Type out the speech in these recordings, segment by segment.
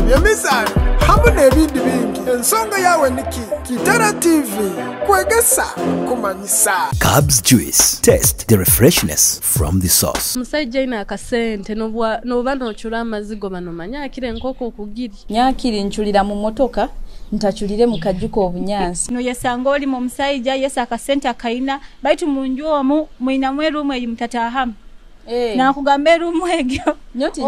Ebyemizaano hamu n'ebindi bingi. Ensonga yawe niki? Kitara TV, kwegesa, kumanyisa. Cubs Juice. Taste the refreshness from the source. Omusajja aine akasente, noba nocura amazigo bano manyakire enkoko okugiri. Nyakiri nculira mu motoka, ntaculire mu kajuko obunyansi. No yesanga oli mu musajja yesa akasente akaina, baitu mu nju omu mwinamu erumu eyi mutatahamu. Nakugamba erumu egyo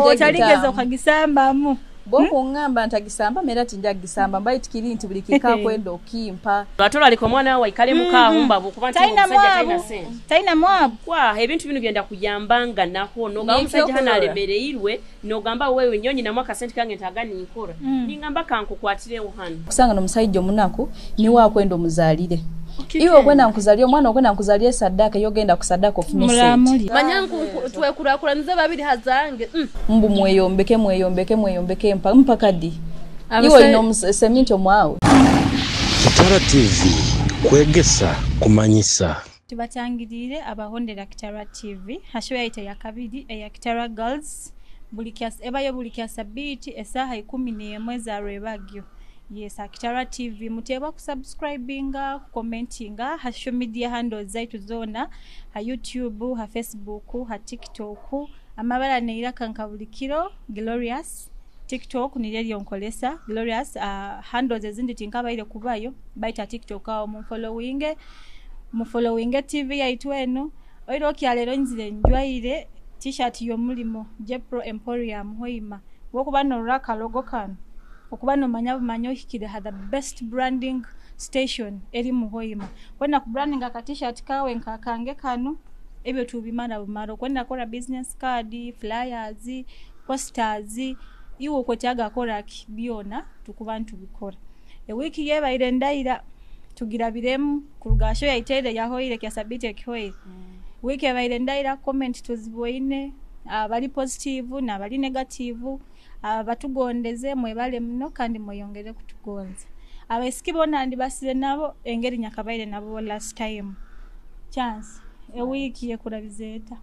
otaligeza okagisambamu. Bo kungamba ntagisamba mera tinja gisamba, mbaye tikiri nti buli kikakwenda okimpa. Atola aliko omwana wawe aikale mukahumba kuba nti omusajja talina sente. Talina mwabu. Kwa ebintu bino byenda kuyambanga naho nogamba omusajja hano alemereirwe, nogamba wewe nyonyi namwe akasente kange ntagani nkora. Ningamba kankukwatirewo hano. Kusanga n'omusajja omunaku niwe akwenda omuzaalire. Iwe okwenda nkuzalie omwana, okwenda nkuzalie sadaka, yogenda kusadaka ofune sente. Manyangu twekurakuranize babiri hazange. Mbu mweyombeke mweyombeke mweyombeke mpaka di. Iwe ino seminti omwawe. Kitara TV, kwegesa kumanyisa. Tubatangirire abahondera Kitara TV, hasho yaita ya kabiri eya Kitara Girls. Buli kiasi ebayo buli kia sabiti esaha 11 za rwebagyo. Yes, Kitara TV mutebwa kusubscribinga, kucommentinga, ha social media handles zaitu zona, ha YouTube, ha Facebook, ha TikTok, amabara neira kanka buli kiro Glorious. TikTok ni lelyo nkolesa Glorious, handles ezindi tinkabaire kubayo baita TikTok awo mufollowinge TV yaitu eno. Oiro kyalero nzire njwaire t-shirt y'omulimo Jepro Emporium Hoima. Wokuba no raka logo kano okuba no manya bumanyo hikire ha the best branding station eri mu Hoima. Kwenda ku branding aka t-shirt kawe nkakange kano ebyo tubimara bumaro. Kwenda kora business card, flyers, posters, iwo kwetaga kora byona tukuba ntubikora. Ewiki yebaire ndaira tugirabiremu kurugasho yaitere yahoire kya sabiti ekihoire. Wiki yebaire ndaira comment tuziboine, abali positive na abali negative, abatugondeze mwebale muno kandi mweyongere kutugonza. Abaisiki bona ndibasire nabo engeri nyakabaire nabo last time. Chance ewiki yekurabizeta.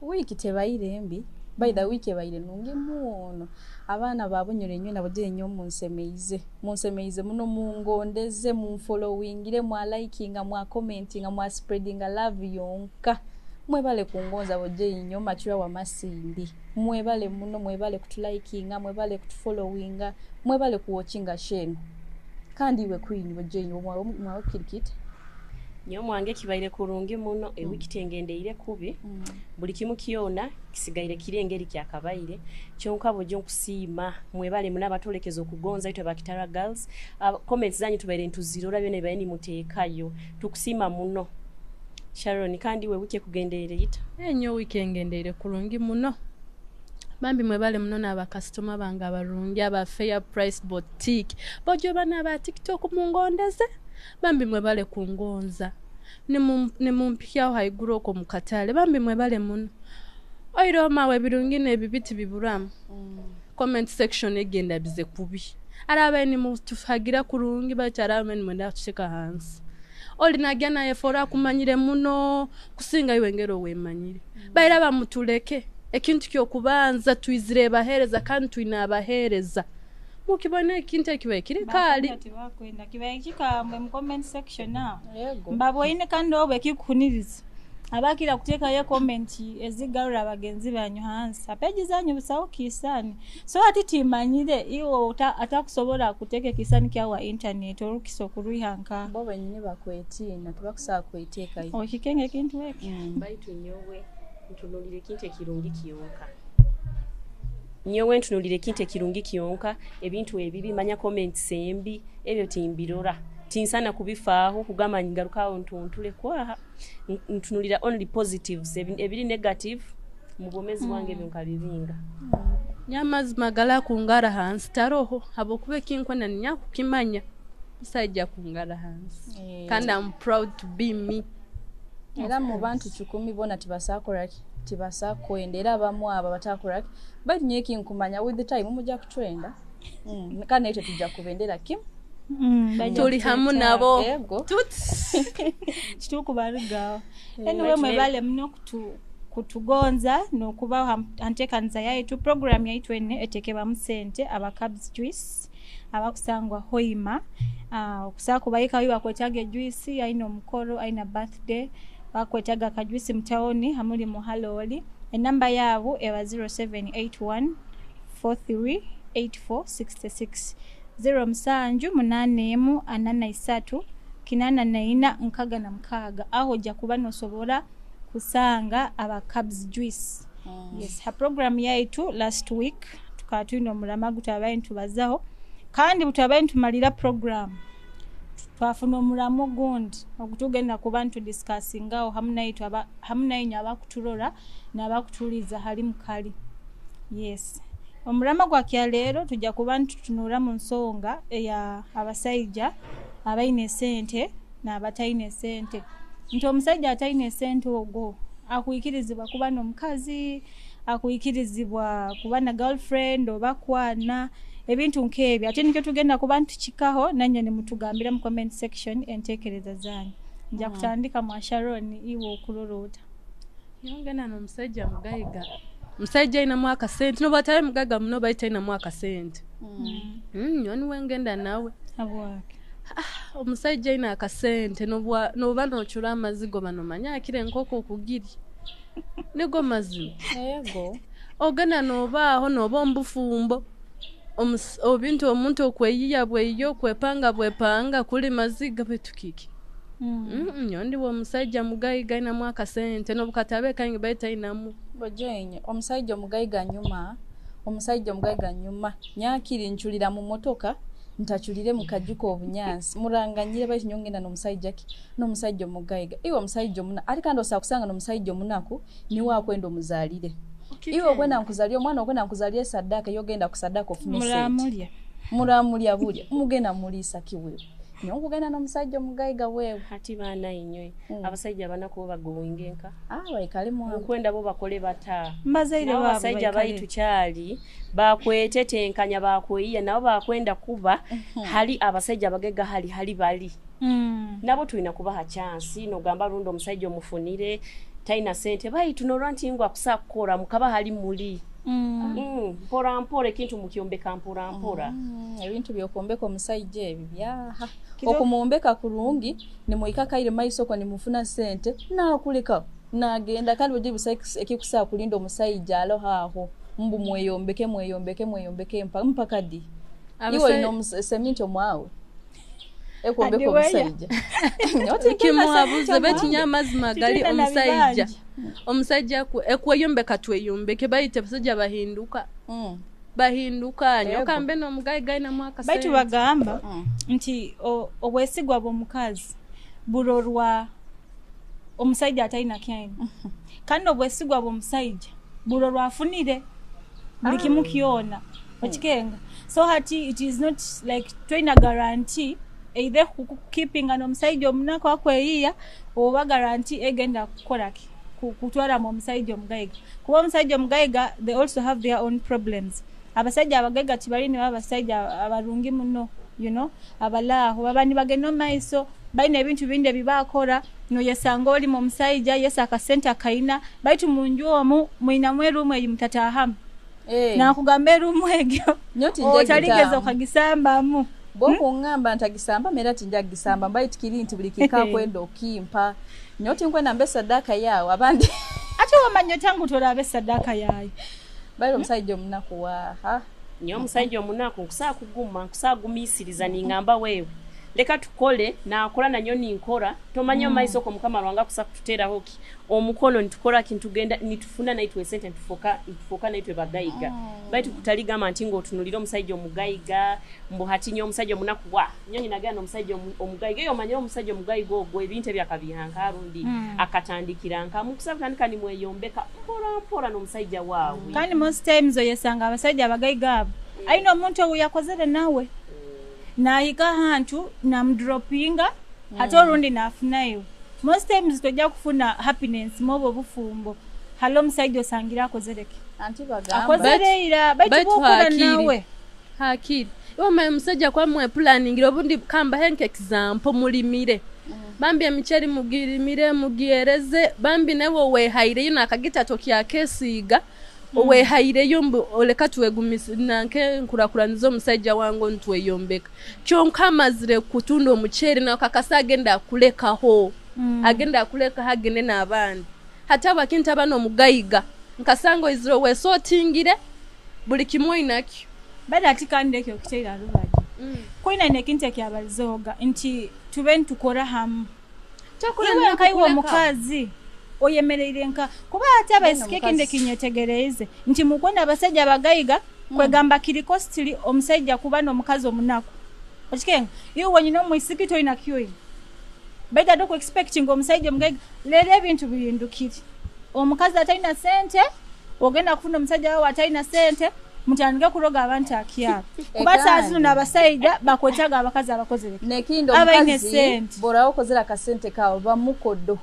Wiki tebaire mbi. By the week ebaire nungi muno. Abaana babunyure nnyo nabo je nnyo munsemeize. Munsemeize muno, mungondeze, munfollowingire, mwa likinga, mwa commentinga, mwa spreadinga love yonka. Mwebale kungonza boje nnyo machura wa masindi. Mwebale muno, mwebale kutulikinga, mwebale kutufollowinga, mwebale kuwatchinga sheno. Kandi iwe queen boje nnyo mwa kirikit. Nyo mwange kibaire kurungi muno, ewiki tengendeire kubi. Buli kimu kiona kisigaire kirengeri kya kabaire. Kyonka bojo nkusiima mwebale muna batolekeza okugonza itwe ba Kitara Girls. Comments zanyu tubaire ntuzirora byona bibaye ni muteekayo. Tukusiima muno. Sharon kandi we wiki kugendeere ita. Enyo wiki engendeire kurungi muno. Bambi mwebale muno n'aba customer bange abarungi aba Fair Price Boutique. Bojo bana ba TikTok mungondeze. Bambi mwebale kungonza. Nimumpikyaho haiguru okwo mu katale. Bambi mwebale muno. Oiro mawe birungi n'ebibiti biburamu. Comment section egenda bize kubi. Arabe ni mutufagira kurungi bacyarabe ni mwenda kushika hansi. Oli nagya naye fora kumanyire muno kusinga iwe ngero wemanyire. Baira bamutuleke ekintu kyo kubanza tuizire bahereza kandi tuinabahereza. Mukibona ekintu ekibaye kiri kali. Bakwenda kibaye kikambwe mu comment section now. Mbaboine kandi obwe kikukuniriza. Abakira kutekayo comment ezigarura abagenzi banyu hansi. Apeji zanyu busawo kisani. So ati timanyire iwo atakusobola kuteka kisani kya wa internet orukiso kuruhanka. Bo benyine bakwetina tibakusaa kweteka. Okikenge kintu eki. Baitu nyowe ntunulire kintu ekirungi kiyonka. Nyowe ntunulire kintu ekirungi kiyonka, ebintu ebibi manya comments embi ebyo timbirora. Tinsana kubifaaho kugamba ngarukaho ntuntule kwaha. Ntunulira only positives, ebiri negative mu bwomezi bwange ebyo nkabibinga. Nyamazima gala kungara hansi taroho habwokuba ekinkwenda ninyakukimanya. Musajja kungara hansi. Kandi I'm proud to be me. Era mu bantu 10 bona tibasakora tibasakwenda era abamu aba batakora but nyeki nkumanya with the time mujja kutrenda. Kandi ekyo tujja kubendera kim. Tuli hamu nabo. Tuti kitukubarugaho. Anyway mwebale muno Kutugonza n'okuba anteekaniza yaitu program yaitu ene eteekebwamu sente aba Cubs Juice abakusangwa Hoima. Okusobola kubayikayo bakwetaaga ejuice, aina omukoro, aina birthday, bakwetaaga akajuice mu tawuni hamuli mu Haloli. Enamba yaabo eba 0781 438466 0781 43 8466. Aho ojja kuba nosobora kusanga aba Cubs Juice. Yes, ha program yaitu last week tukaba twine omurama gutabaye nitubazaho, kandi butabaye nitumalira program twafuna omuramu ogundi ogutugenda kuba nitudiscussingaho hamu naitu hamu nainywe abakuturora n'abakutuliza hali mukali. Yes, omurama gwa kyaleero tujja kuba nitutunura mu nsonga eya abasaija abaine esente n'abataine esente. Nti omusajja ataine esente ogwo akwikirizibwa kuba n'omukazi, akwikirizibwa kuba na girlfriend oba kwana, ebintu nk'ebyo. Ate nikyo tugenda kuba ntukikaho, nanye nimutugambira mu comment section enteekereza zanyu. Nja kutandika mwa Sharon, iwe okurorota. Yongena n'omusajja mugaiga. Omusajja ayinamu akasente, noba atali mugaiga muno baitu ayinamu akasente. Nyowe niwe ngenda nawe. Habwaki? Omusajja ayina akasente noba nocura amazigo banomanya akire enkoko okugirya. Nigo mazima. Yego. Ogenda nobaaho noba omubufumbo. Obintu omuntu okweyiya bweyiya okwepanga bwepanga kuli maziga baitu kiki? Nyowe ndiwe omusajja mugaiga ayinamu akasente nobukatabe kaingi baitu ayinamu. Bojenye omusajja omugaiga nyuma, omusajja omugaiga nyuma nyakiri nchulira mu motoka ntachulire mu kajuko obunyansi muranganyire baitu nyongenda n'omusajja ki n'omusajja omugaiga. Iwe omusajja omuna ate kandi osobola kusanga n'omusajja omunaku niwe akwenda omuzaalire. Iwe okwenda nkuzalire omwana okwenda nkuzalire sadaka yogenda ku sadaka ofune sente. Muramulya. Muramulya bulya mugenda muliisa kiwewe. Nyowe nkugenda n'omusajja omugaiga wewe. Hati baana inywe abasajja abanaku bo bagowinga enka. Baikale mwangu. Mukwenda bo bakole bata. Mbazaire Nabo baabo abasajja baikale. baitu kyali bakwetetenkanya bakweyiya nabo bakwenda kuba hali abasajja abagaiga hali hali bali. Nabo tulina kubaha chance nogamba rundi omusajja omufunire talina sente baitu norwa nti ngu akusa kukora mukaba hali muli. Mpora mpora ekintu mukyombeka mpora mpora. Ebintu byokuombeka omusajja ebi byaha. Okumuombeka kurungi nimuika kaire maiso ko nimufuna sente nakuleka nagenda kandi bwe busa ekikusa kulinda omusajja aloha aho mbu mweyombeke mweyombeke mweyombeke mpaka di. Iwe ino seminti omwawe ekuombeka omusajja. Kimwabuze betinya amazima gali omusajja. Omusajja ekweyombeka tweyombeke bayite abasajja bahinduka. Bahinduka nyoka mbe n'omugaiga ayinamu akasente. Baitu bagamba nti obwesigwa bw'omukazi burorwa omusajja atalina kyaina. Kandi obwesigwa bw'omusajja burorwa afunire buli kimu kyona. Okikenga. So hati it is not like twina guarantee either keeping n'omusajja omunaku akweyiya oba guarantee egenda kukola ki kutwala mu omusajja omugaiga. Kuba omusajja omugaiga they also have their own problems. Abasajja abagaiga tibali ne abasajja abarungi muno, you know, abalaaho baba nibagenda mu maiso balina ebintu bindi ebibakora noyesanga oli mu musajja yesa akasente akaina baitu mu nju omwo mwinamu erumu eyi mutatahamu. Nakugamba erumu egyo otaligeza okagisambamu. Bw'okungamba ntagisamba mera tinja gisamba mbaye tikiri nti buli kikakwenda okimpa nyoti nkwenda mbe sadaka yawe abandi ate wamanya tangu torabe sadaka yayo. Bairo omusajja omunaku waha. Nyo omusajja omunaku nkusaa kuguma nkusagumisiriza ningamba wewe leka tukole nakola nanyo ninkora tomanya maiso ko mukama rwanga kusa kututeraho ki omukono nitukora kintu genda nitufuna naitwe sente nitufoka naitwe bagaiga. Baitu kutaligamba nti ngo otunulira omusajja omugaiga mbu hati nyo omusajja omunaku wa nyonyi nagana omusajja omugaiga eyo omanya omusajja omugaiga ogwo ebintu ebyakabihanka rundi akatandikira nka mukusaba kutandika nimweyombeka mpora mpora n'omusajja waawe. Kandi most times oyesanga abasajja abagaiga abo aina omuntu oyakozere nawe nahika hantu namdropinga ate orundi nafunayo. Most times tojja kufuna happiness mobo bufumbo halo omusajja osangira akozereke anti bagamba akozereira baitu bokora nawe hakiri iwe maye musajja kwa mwe planning obundi kamba henke example mulimire. Bambi emicheri mugirimire, mugiereze. Bambi nawe wehaireyo nakagita tokyakesiiga, owehaireyo mbu oleka twegumise nanke nkurakuraniza omusajja wange ntweyombeka. Kyonka amazire kutunda omuceeri, nawe kakasa agenda akulekaho, agenda akulekaho agende n'abandi. Hati abakintu abana omugayiga nkasanga oizire wesotingire buli kimwe oinakyo. Bada ati kandi ekyo okiteera rubaju, kwina nekintu ekyabalizehoga nti tube nitukora hamu. Iwe nkaiwe omukazi oyemereire nka kuba ate abaisiki, ekindi ekinyetegereize nti mukwenda abasajja abagayiga, kwegamba kiri costly omusajja kuba n'omukazi omunaku. Okikenga iwe wenyine omwisiki toyina kyoyina, baitu ate okuexpecting omusajja omugayiga. Leero ebintu bihindukire, omukazi atalina sente ogenda kufuna omusajja wawe atalina sente, mutandike kuroga abantu akyabo, kuba saa zino n'abasajja bakwetaaga abakazi abakozere nekindi abaine omukazi sente. Bw'olaba okozera akasente kawe, bamukodo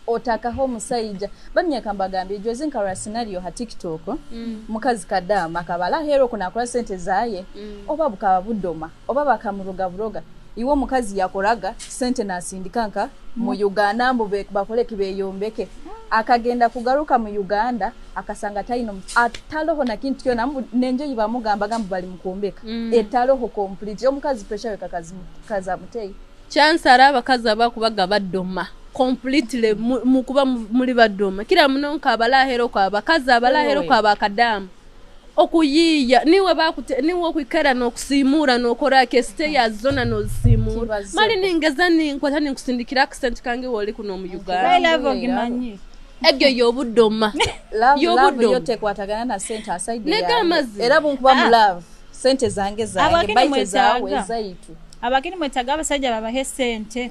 otakaho omusajja bamyaka. Mbagambye jozi nkarora scenario ha TikTok, mukazi kadaama akabala ahera oku nakora sente zaye, oba bukaba budoma oba bakamuroga buroga. Iwe omukazi yakoraga sente nasindika nka mu Uganda mbu bakole kibeyombeke. Akagenda kugaruka mu Uganda akasanga talina ataloho na kintu kyona, mbu nenjo yibamugambaga mbu bali mukuombeka etaloho complete. Omukazi pressure we kazamutei. Kyansara abakazi abakubaga badoma completely, mukuba muli badoma kira muno nkabalahero kwa abakazi abalahero kwa bakadamu okuyiiya niwe bakute niwe okwikara n'okusiimura n'okora kesite ya zona n'ozisimura. Kibazo. Mali ningeza ninkwata ninkusindikira akasente kange woli kuno mu Uganda. Love ogimanyi. Egyo y'obudoma. Love Y'obudoma. yo tekwatagana na sente aside Nega yange. amazima. Era bunkuba mu Ah. love, sente zange zange Abakini baite zaawe mwetaaga. ezaitu. Abakini mwetaaga abasajja babahe sente,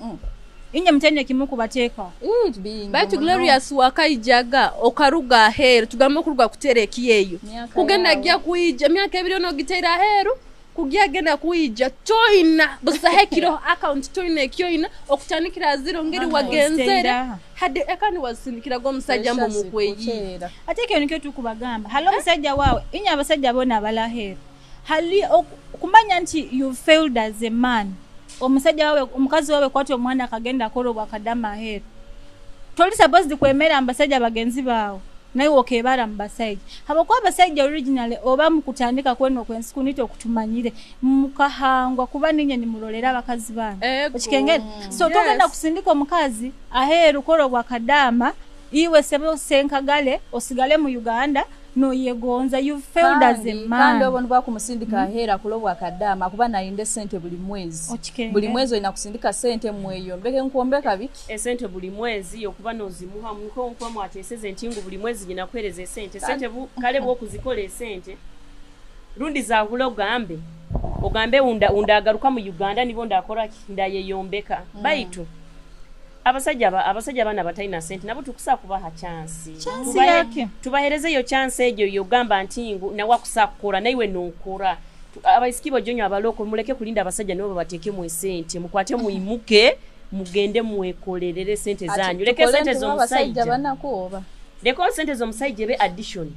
inye mutende kimu kubateekawo. Ii, bingi Baitu muno. Glorious wakaijaga okaruga aheeru, tugambe okuruga kutera ekiyeyo Myaka kugenda yawe. gya kuija myaka 2 onogiteera aheeru kugya genda kuija toina busaho ekiro account toina ekyoina okutandikira zero ngeri wagenzere. Ositeera. Hade ekandi wasindikiraga omusajja mbu Pressure mukweyi. zikuteera. Ate ekyo nikyo tukubagamba hali omusajja waawe, inye abasajja boona abalaheeru hali kumanya nti you failed as a man. Omusajja wawe, omukazi wawe kwata omwana akagenda akola obwakadama aheeru, toli supposed kwemera mu basajja bagenzi baawe, naye okebara mu basajja habwokuba abasajja originally oba mukutandika kweno okwensi kunita okutumanyire mukahangwa kuba ninye nimurolera abakazi bana. Ego. Okikengere so Yes. togenda kusindika omukazi aheeru kola obwakadaama, iwe sebe senkagale osigale mu Uganda noyegonza. You failed as a Kandi man. obwo nibwakumusindika aheera kuloba akadaama kuba nayinda sente buli mwezi. Okikengere. Buli mwezi olina kusindika sente mweyombeke nkuombeka biki. Esente buli mwezi okuba nozimuha nko nkuba mwateseze nti ngu buli mwezi nyina kuhereza esente sente kale bwokuzikola esente rundi zahula ogambe unda agaruka mu Uganda nibo ndakoraki ndayeyombeka. Baitu abasajja abaana batalina sente nabo tukusa kubaha chance. Chance yake. Tubaherezeyo chance egyo yogamba nti ngu nawe akusa kukora naiwe nokora. Abaisiki bojonyo abaloko muleke kulinda abasajja nibo babateekemu esente, mukwate muimuke mugende mwekolerere sente Ati zanyu. Leke tukole sente nti abasajja z'omusajja banaku oba leka sente z'omusajja ebe addition.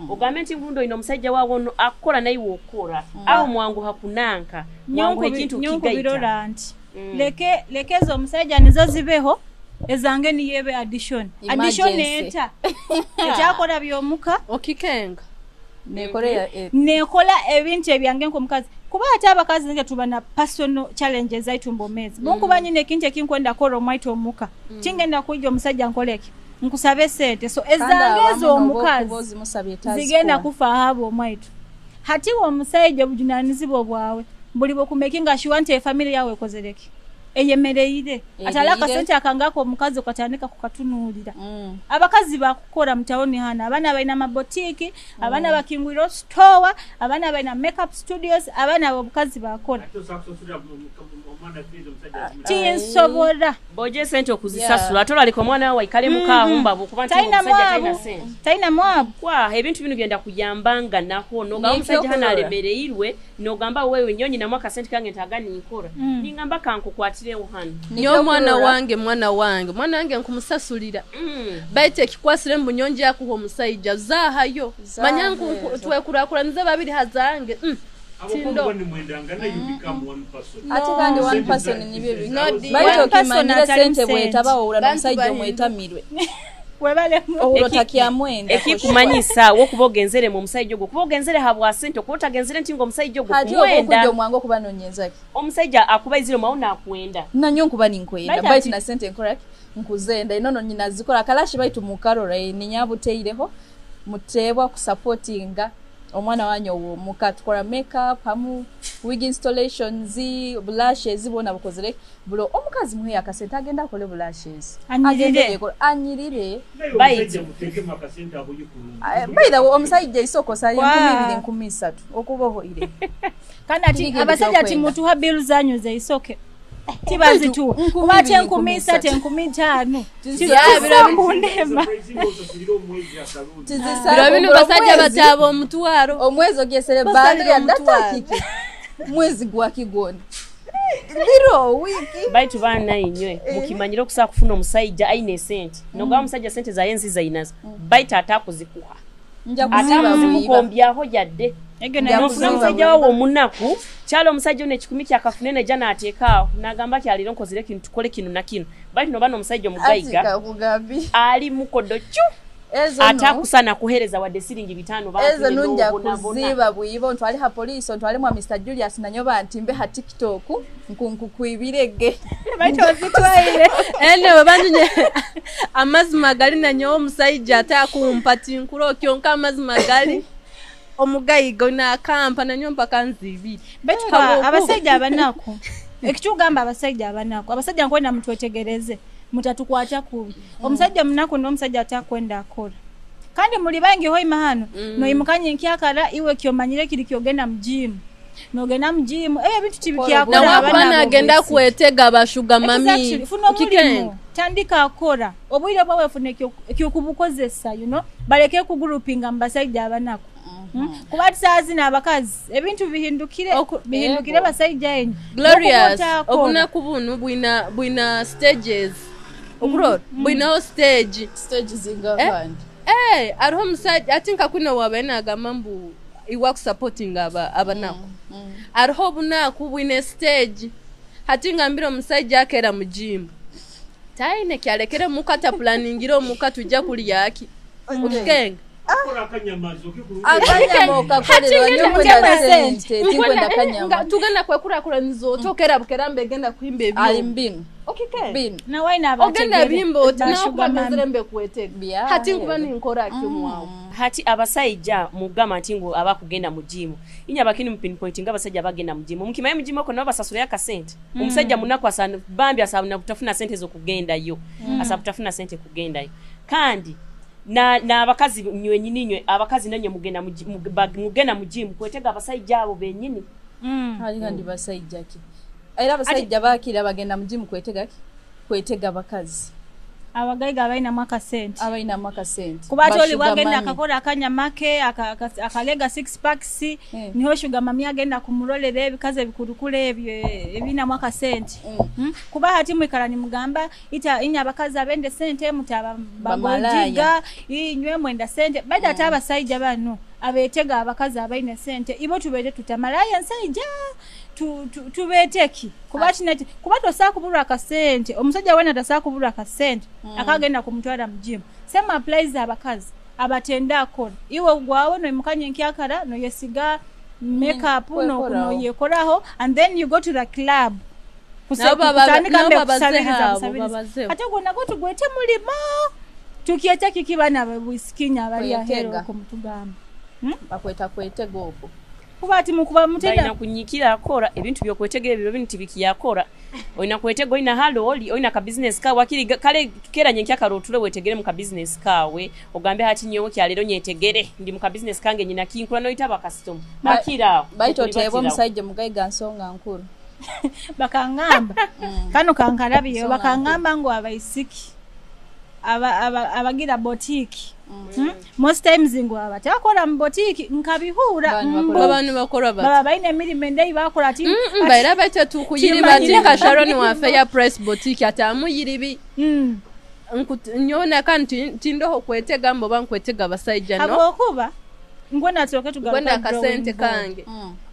Ogambe nti ngundo ino omusajja waawo ono akukola naiwe okora, awo mwanguha kunanka mwanguha ekintu kigaita. Nyonkubirora nti leke ezo omusajja nizo zibeho, ezange niyo ebe addition. Addition Emergency. eta ekyakola byomuka. Okikenga. Nekoleya Nekola ebintu ebyange nkomukazi, kuba ate abakazi nge tuba na personal challenges zaitu mbomezi. Bunkuba nyina ekintu ekinkwenda kola omwaitu omuka, kingenda kujja omusajja nkoleki nkusabe sente, so ezange ez'omukazi zigenda kufa ahabo omwaitu. Hati we omusajja obujunanizibwa bwawe buli bwokumakinga sure nti efamily yawe ekozereki eyemereire, atali Eriire. Akasente akangako omukazi okatandika kukatunuulira. Abakazi bakukora mutawuni hano, abaana balina amabotiiki, abaana bakingwira store, abaana balina makeup studios, abaana abo obukazi bakora. Tinsobola. Boje esente okuzisasula ate olaleka omwana wawe aikale mukahumba bwokuba nti Talina omusajja talina mwabu. sente. Talina mwabu. Kwa ebintu bino byenda kuyambanga naho nogamba omusajja hano Nekyokulora. alemereirwe nogamba wewe nyonyi namu akasente kange ntaga ninkora ningamba kankukwatirewo hano. Nyo omwana wange, mwana wange nkumusasulira, baitu ekikwasire mu bunyongi yakuha omusajja zaahayo. Zaaha Manya ezo. twekurakuranize babiri hazange. Tindo. Ate kandi one person nibyo No, baitu one person okimanyire atali sente sente. bwetaba owura Bantu n'omusajja bahindu. omwetamirwe Webalemu. owura otakyamwenda. Ekikumanyisa wokuba ogenzere mu musajja ogwo, kuba ogenzere habwa sente, okuba otagenzere nti ngaomusajja ogwo Ate oba okujja kumwenda. omwangu okuba nonyezaki? Omusajja akuba izire mwawo nakwenda. Nanyo nkuba ninkwenda. Baitu baitu ati- na sente nkoraki nkuzenda inono nyina zikora kalashi baitu mukarora ninyabuteireho muteebwa kusupportinga omwana wanyu owomuka. Tukora makeup hamu wig installations, blushes bona bukozere bulo. Omukazi muhe akasente agenda akole blushes. Anyirire. Agende yekole, anyirire. Baitu By the way, omusajja isoko sali Wa. 2000, 3000 okuba ohoire. Kandi ati Kirige abasajja ati ebyokwenda. mutuha bill zanyu zeisoke tibazituwa, 2000, kuba ate 3000, 5000 Ya, biro kundema. Biro bino basajja bataaba omutwaro. Omwezi ogyesere Basalira bando ya omutwaro. data kiki mwezi gwakigwona biro wiki. Baitu baana inywe mukimanyire okusobola kufuna omusajja aine esente, nogaba omusajja sente zaye nzi zainazo, baitu ate akuzikuha, nja ate kuziba buyiba. akuzimukombyaho yadde. Egyo Nja nayo nofuna kuziba omusajja buyiba. wawe omunaku kyalo, omusajja ono ekikumi kyakafune neja nateekaawo nagamba kyaliro nkozere kino, tukole kino na kino, baitu noba n'omusajja omugayiga Ati kakugambi ali mukodo cyu ezo ate no akusana kuhereza wadde siringi 500 ezo nunja bantu. kuziba buyiba ontwale ha poliisi, ontwale mwa Mr Julius nanyoba nti mbe ha TikTok nkunkukwibirege. Baitu ozitwaire. Anyway, banjunye amazima gali nanyowe omusajja ate akumpa tinkura kyonka amazima gali omugayiga nakampa nanyo mpaka nzibiri. Baitu kwa abasajja abanaku, ekitugamba abasajja abanaku, abasajja nkwenda mutwetegereze, mutatukwata kubi. Omusajja munaku n'omusajja atakwenda akola, kandi muli bangi hoima hano. Noimukanye nkyakala iwe kyomanyire kiri kyogenda mu gym, nogenda mu gym ebyo ebintu tibikyakola. Nawe abaana akuba nagenda ab'obwisi. kwetega bashuga mami. Exactly. Funa omulimu, Okikenga. tandika akora obwire bwawe, funa ekyokubukozesa, you know, baleke kugurupinga mu basajja abanaku. Kuba ati zino abakazi ebintu bihindukire, bihindukire Ego. basajja enyu. Glorious. N'okuba otakola. Obunaku bunu bwina stages, okurora bwinaho stage. Stage zingabandi. Eh, hariho omusajja ati nka kuno wabaye nagamba mbu iwe akusupportinga abanaku, hariho obunaku bwine stage. Hati ngambire omusajja akeera mu gym taine kyalekere muka tapulaningire omuka tujja kulyaki, okikenga. Akanyama okakolerwa nyokwenda sente tinkwenda kanyama. Tugenda kwekurakuraniza otokera bukera mbegenda kuhimba ali ebyuma mbinu okikenga. binu. Nawe aine Ogenda bihimba oti bashuga nakuba mami. ngenzere mbekwetega. Bya, Hati nkuba ego. ninkora kimwawo. Hati abasajja mugamba nti ngu abakugenda mu jimu inya bakini mupinpoint nga abasajja bagenda mu jimu, mukimanyi mu jimu oko nabo basasulayo akasente. Omusajja munaku asana bambi asana kutafuna sente z'okugendayo, asaba kutafuna sente kugendayo. Kandi n'abakazi nywe nywe abakazi nanywe mugenda mugenda mu jimu kwetega abasajja abo bennyini. Ali kandi basajja ki era abasajja bakira bagenda mu gym kwetega ki? Kwetega bakazi. Abagayiga abalinamu akasente. Abalinamu akasente. Kuba ate oli Bashuga wagenda mami. akakola akanyama ke akalega six packs, niho shuga mami agenda kumurolera ebikazi ebikurukula ebyo ebinamu akasente. Kuba hati mwikala nimugamba ita inya abakazi abende sente mutaba Bamalaya. bagojiga inywe mwenda sente bada. Ate abasajja bano abetega abakazi abaine sente ibo tubete tutamalaya nsajja tubeteki kuba kinati kuba tosaa kubulwa akasente, omusajja wena tasaa kubulwa akasente akagenda kumutwala mu gym. Same applies abakazi abatenda akola iwe gwawe noimukanye nkyakala noyesiga makeup Kwekoraho. Noyekoraho and then you go to the club. Nabo Kutandika nabo mbe babazeho kusabiriza, abo, kusabiriza. babazeho. Ate gwona go tugwete mulimo tukyeta kiki bana bwisikinya abali ahero Kwetega. okumutugamba. Bakweta kwetega okwo. Kuba ati mukuba mutenda Balina kunyikira akora ebintu byokwetega ebyo bintu tibikiyakora. Olina kwetega, olina halo oli olina ka business kawe wakiri kale keranye nkyakala otule wetegere mu ka business kawe ogambe hati nyowe kyalero nyetegere ndi mu ka business kange nyina kinkula noyita bakasitoma bakira awo. Baitu Okuli oteebwa bakirawo. omusajja mugayiga nsonga nkulu. Bakangamba kano kankalabiyo. Nsonga. Bakangamba ngu abaisiki abagira botiki. Most times ngu abatakola mu botiki nkabihura Bantu mbu bakola- Abantu bakora bati baba balina emirimu endeyi bakola ati Mbaira baite tukuyiriba Kimanyire. ati nka Sharon waffe ya Press Boutique ate amuyiribi. Nyona kandi tindoho kwetega mbo bankwetega basajja no. Habwokuba Ngwena tusoke tugaruka Nkwenda akasente drawing board. kange.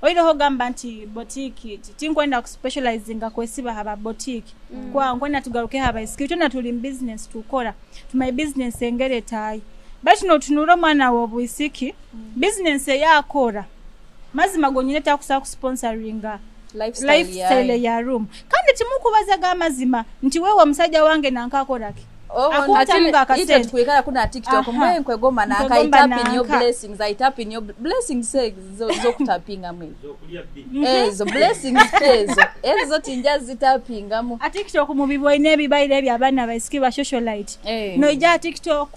Oireho gamba nti botiki tinkwenda kuspecializinga kwesiba haba botiki kwa nkwenda tugaruke haba isikiri twena tuli mu business tukora tumai business engere tayi bati notunura omwana w'obwisiki business eyakora mazima gonyine takusa kusponsoringa lifestyle ya room kandi timukubazaga amazima nti wewe omusajja wange nankakoraki Akutamuga akasente. Twikala kuna TikTok Aha. mwe nkwegomba nanka I Nkwegomba tap in your nanka. blessings, I tap in your blessings zokutapinga mwe ezo blessings ezo ezo tinja zitapingamu. A TikTok mubibwaine ebibaire ebyo abaana baisiki ba socialite noija TikTok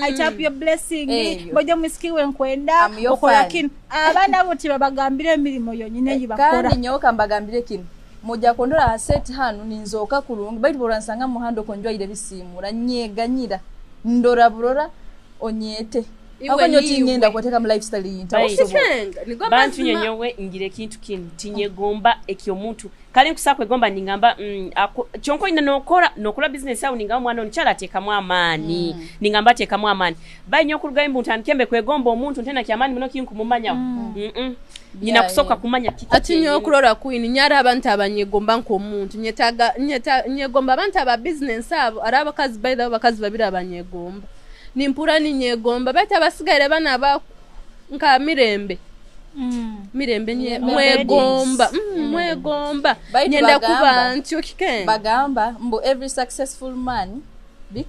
I tap your blessing Ebyo. bojo musiki we nkwenda I'm your okola fan. kino abaana abo tibabagambire emirimu yonyine gibakora. Kandi nyoka mbagambire kino mujja kondora haseti hanu ninzooka kurungi baitu boransanga muhando konjwaire bisimura nyeganyira ndora burora onyete. Iwe Ako nyo niwe. tingenda kwateka mu lifestyle yinta Baitu. osobola. Kikenga, nigwo Bantu amazima. nyenyowe ngira ekintu kinu tinyegomba ekyomuntu kale nkusa kwegomba ningamba kyonka olina nokora business awo ningamba omwana ono kyala ateekamu amaani ningamba ateekamu amaani bainyo okurugayo mbu ntandike mbe kwegomba omuntu ntena kyamaani muno kinkumumanyawo nyina Yeah, kusooka yeah. kumanya kiki Ati nyowe kyenyini. okurora queen nyara abantu abanyegomba nk'omuntu nyetaga nyegomba abantu aba business abo ari abakazi by the way abakazi babiri abanyegomba nimpura ninyegomba baitu abasigaire bana ba nka mirembe mirembe Mirembe mwegomba weddings. Mwegomba Baitu nyenda bagamba- kuba ntyo kikenga. Bagamba mbu every successful man bik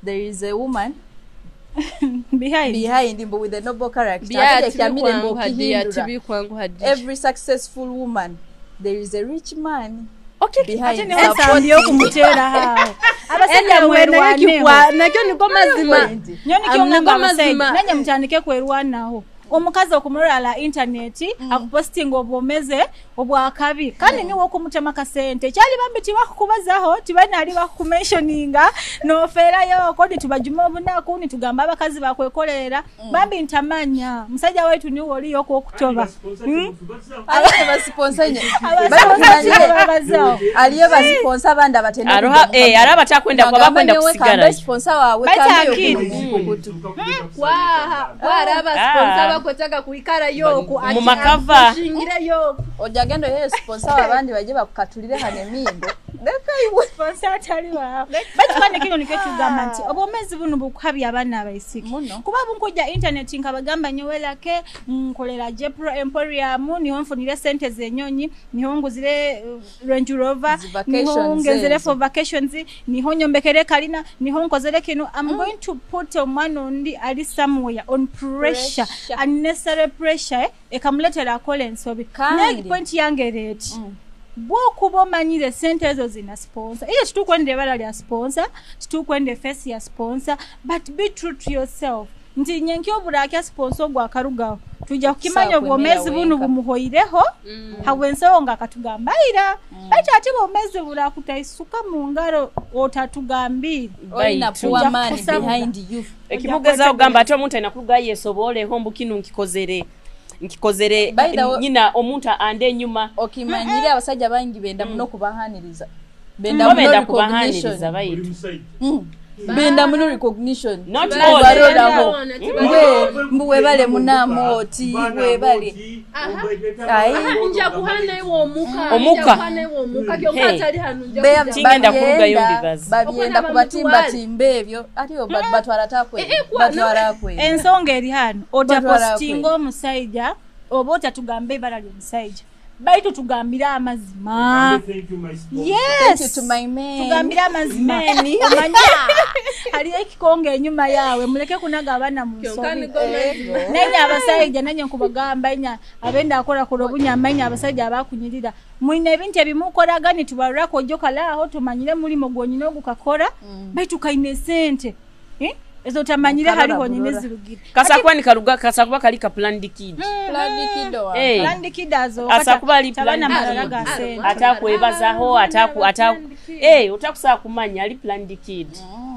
there is a woman behind behind mbu with a noble character. Bya Ate ekya mirembe tibikwanguha dia okihindura. tibikwanguha dia. Every successful woman there is a rich man Okay. behind ate niwe nsambi yokumuteera haawo abasajja Anyway, nayo mwerwaneho nakyo niko mazima. nyo nikyo Am- ngamba niko abasajja mazima. nanye mutandike kwerwanaho omukazi okumulala intaneti akupositinga obwomeze obwakabi kandi niwe okumutema kasente kyali bambi tibakukubazaho tibanali bakukumensioninga nofeerayo ko nitubajuma obunaku nitugamba abakazi bakwekolerera bambi ntamanya musajja waitu niwe oliyo okwokutoba. Aliyo basiponsa nye Abasponsa babazaho. Aliyo basiponsa abandi abatenda Hariho abatakwenda kuba bakwenda kusigarayo. Sponsor wawe Baita kambe akili. yokukutu Waha wari abasponsa bakwetaga kuikara yoku Mu makava. ashingire yoku. Ojja genda oheyo sponsor wabandi bajje bakukatulire hano emindo leka iwe. Sponsor atali waawe bakikane kino nikyo tugamba nti obwomezi buno bukukabya abaana abaisiki Muno. kuba bunkujja intaneti nkabagamba nyowelake nkolera Jepro Emporium niho nfunire sente zenyonyi niho nguzire Range Rover Zi vacations niho ngenzere ezo. for vacations niho nyombekere kalina niho nkozere kino. I'm going to put omwana ondi ali somewhere on pressure, Pressure. Unnecessary pressure ekamuletera akola ensobi. Kandi- Naye point yange ereeti bwokuba omanyire sente ezo zina sponsor iyo titukwenda ebala lya sponsor titukwenda efesi ya sponsor but be true to yourself nti nyenki oburakya sponsor gwakarugaho tujja kukimanya Sawa, obwomezi kwemera bunu wenka. bumuhoireho habwensawo nga akatugambaira baitu ate bwomezi burakutaisuka mu ngaro otatugambire. Olina Baitu. poor man Kusabula. behind you. Ekimugezaho kugamba ate omuntu alina kurugayo yesoboleho mbu kino nkikozere nkikozere By the way- nyina omuntu ande enyuma. Okimanyire abasajja bangi benda muno kubahaniriza benda Bo muno benda recognition. kubahaniriza baitu. Benda muno recognition. Not all. Baroraho mbu webale munamooti webale. Ai. Nja kuhana iwe omuka. Omuka. Nja kuhana iwe omuka kyonka Hey. atali hanu nja Be- kuja. Tingenda kurugayo babyenda- mbibaza. babyenda Okwana kubatimbatimba ebyo ate batwala takwenda batwala akwenda. Ensonga eri hano Batwala otapositinga kwe. omusajja oba otatugamba ebala ly'omusajja baitu tugambire amazima. Thank you Yes, to my men. tugambire amazima. Omanye haliyo ekikonge enyuma yaawe muleke kunaga abaana mu Kyonka nsobi. niko mazima. Nenye abasajja nenye nkubagamba inya abenda akola kola obunyama inya abasajja abakunyirira mwine ebintu ebimukoraga nitubarurako ojjo kalaaho tumanyire mulimo gwonyine ogukakora baitu kaine esente. Eh? Ezo tamanyire Mukarora hariho nyine burora. zirugire. Kasakuba nikaruga kasakuba kali ka planned kid. Planned kid wa. Eh. Landikidazo Asakuba ali tabana planned malala kid. ga sente. Atakwebazaho ataku ataku otakusaa kumanya ali planned kid.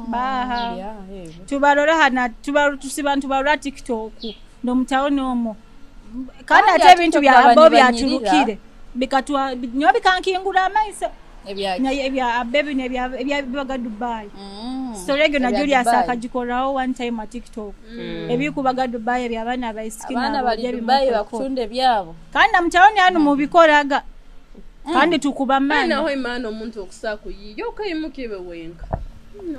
Baha. Yeah, eh. Tubarora hana tusiba ntubarora TikTok nomutawuni omwo kandi Kandi ate ebintu TikTok byabo abantu banyirira. byaturukire bikatwa nyo bikankingura amaiso. Naye ebya abebi nebya bibaga Dubai. Story egyo na Ebya Julius Dubai. akagikoraho one time a TikTok. Ebikubaga Dubai eby'abaana abaisiki Abaana bali n'aboojo Dubai ebimukoleko. bakutunda ebyabo. Kandi namutawuni hano mubikoraga. Kandi tukuba maani. Naho imana omuntu okusaa kuyiya okayimuka iwe wenka.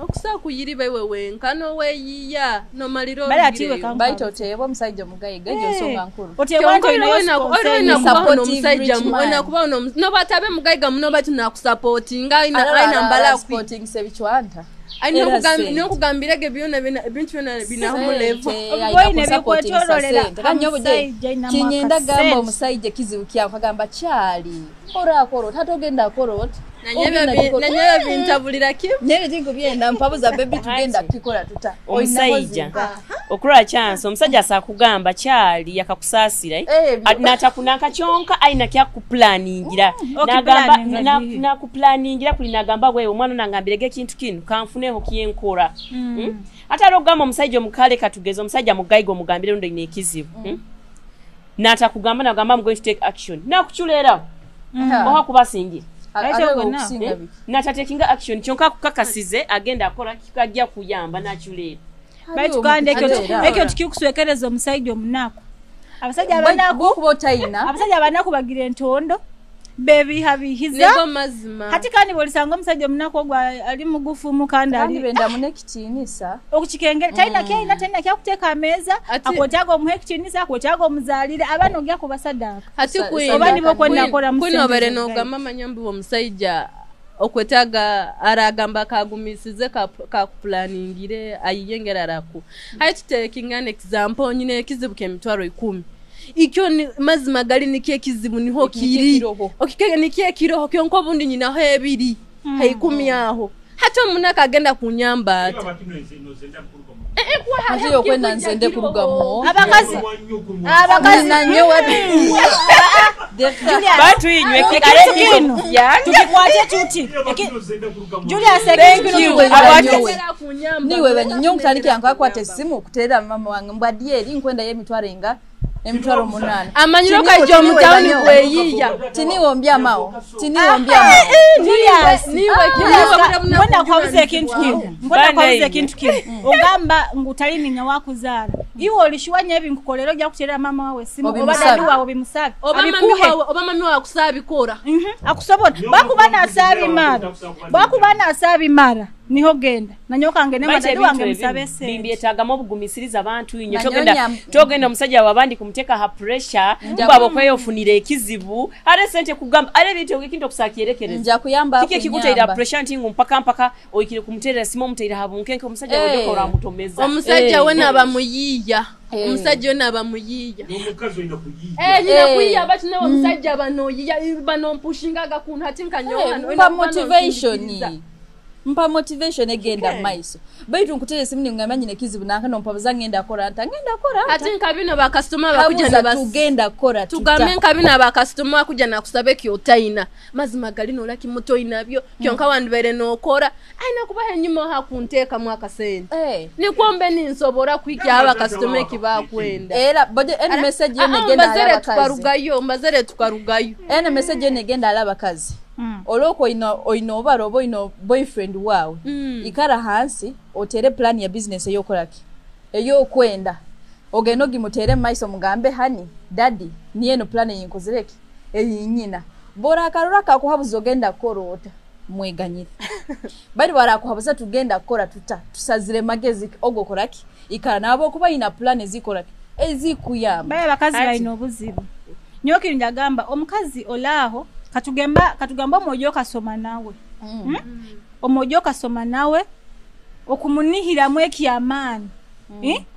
Okusaa kuyiriba iwe wenka noweyiya nomalira Bali ati iwe orugireyo. Baita oteebwa omusajja omugayiga egyo nsonga nkuru. Oteebwa nti Kyonka olinayo olina sponsor. kubaho Supportive n'omusajja rich man. olina kubaho noba atabe mugayiga muno baitu nakusapootinga aina mbala Supporting sebicwanta. aina Era sente. nokugambirege byona ebintu byona binamulevo. Obugoyi nebikwetororera omusajja ayinamu Kinyenda gamba akasente. omusajja kizibu kyawe kagamba kyali orakora oti ate ogenda akora oti Nanyewe bintabulira kimu. Nyeri tingu byenda mpabuza bebi tugenda kukikola tuta. Omusajja okulwa chance omusajja asakugamba kyali yakakusaasira natakunanka kyonka aina kyakuplaningira nagamba Okiplanninga ddi? nakuplaningira kuli nagamba wewe omwana nangambirege ekintu kino kanfuneho kyenkora. Ate ali okugamba omusajja omukale katugeze omusajja mugayiga omugambire lundo ina ekizibu. Natakugamba nagamba I'm going to take action nakuculeerawo oha kubasingira. Natatekinga action kyonka akukakasize agenda akola ajja kuyamba naculeera. Baitu kandi ekyo tukikuswekereza omusajja omunaku. Abasajja abanaku okuba otayina abasajja abanaku bagira entondo bebihabihiza. Nigo mazima. Hati kandi bwolisanga omusajja omunaku ogwo ali mugufumu kandi kandi ali benda mune ekitiinisa okukikengera talina kyalina talina kyakuteeka ameeza Ati- akwetaaga omuha ekitiinisa akwetaaga omuzaalire abaana ogya kubasadaaka. Hati Sa- kwina Oba nibo kwenda akora mu kwina sente obere z'obugayi. nogamba manya mbu omusajja okwetaaga aragamba kagumisize kakupulaningire ayiyengera araku hayi tutekinga an example nyine ekizibu k'emitwaro 10 ikyo ni mazima gali nikyo ekizibu niho kiri ekiroho. okikege nikyo ekiroho kyonka obundi nyinaho ebiri haikumi aho hati omunaka agenda kunyamba ati ate okwenda nze nde kurugamu Abakazi abakazi nanyowe batuinywe ekintu kino tukikwate tuti Julius ekintu kino tukikwate. Niwe banyinyo nkutandikira nkakwata essimu okuteerera mama wange mbwaddi eri nkwendayo emitwaro enga emitwaro 8. Amanyiro kajja omutawuni kweyiya. Tiniwo mbyamawo tiniwo mbyamawo. Julius niwe mbona kwabuza ekintu kino mbona kwabuza ekintu kino ogamba ngu talininya wakuzaala iwe olishiwanya ebinkukolera ojja kuteerera maama wawe essimu oba Obimusabe. dadi wawe obimusabe oba mami abikuhe. wawe oba mami wawe akusabikora. Akusobola bwakuba nasaabimara bwakuba nasaabimara niho genda nanyoka ngende Baita madadi wange ebintu musabe ebimu sente. bimbyetaagamu obugumisiriza abantu inyo Nanyonya- togenda omusajja wabandi kumuteeka ha pressure mbaba okweyofunira ekizibu ate sente kugamba ate ebintu ekintu okusakyerekereza Nja kuyamba kiki ekikuteera akunyamba. pressure nti ngu mpaka mpaka oyikire kumuteerera simu omuteera ha bunkenke omusajja Eh. wojja oramutomeza. Omusajja we nabamuyiiya. Eh. Omusajja we nabamuyiiya. N'omukazi olina kuyiiya. Nyina Eh. kuyiya bati nawe omusajja banoyiya banompushingaga kuntu hati nkanyowa Mpa motivation mpa motivation egenda mu maiso baitu nkuteera esimu ningamba nyina ekizibu nanka nompabuza ngenda kora nta ngenda kora nta ati nkabino bakasitoma bakuja kabuza nibas tugenda kora tugambe tuta nkabino abakasitoma bakuja nakusaba ekyotaina mazima gali nolaki mutoinabyo kyonka wandibaire nokora aina kubaha enyuma hakunteekamu akasente Eh. nikwombe ninsobora kwikya abakasitoma ekibakwenda. Era boje ene message yene egenda ali mbazere abakazi tukarugayo mbazere tukarugayo. Ene message yene egenda ali abakazi olwokwo oyina obara oba oyina boyfriend waawe ikara hansi otere plan ya business eyokolaki eyokwenda ogenda ogimutere mu maiso mugambe hani daddy niyo eno plan eyinkozereki eyinyina bora akarora kakuhabuza ogenda kukora ota mweganyire bari barakuhabuza tugenda kukora tuta tusazire magezi ogokoraki ikara nabo okuba yina plan ezikoraki ezikuyamba. Baye abakazi Ati. balina obuzibu nyowe njagamba omukazi olaaho katugamba omwojo okasoma nawe. Omwojo okasoma nawe okumunihiramu ekyamaani.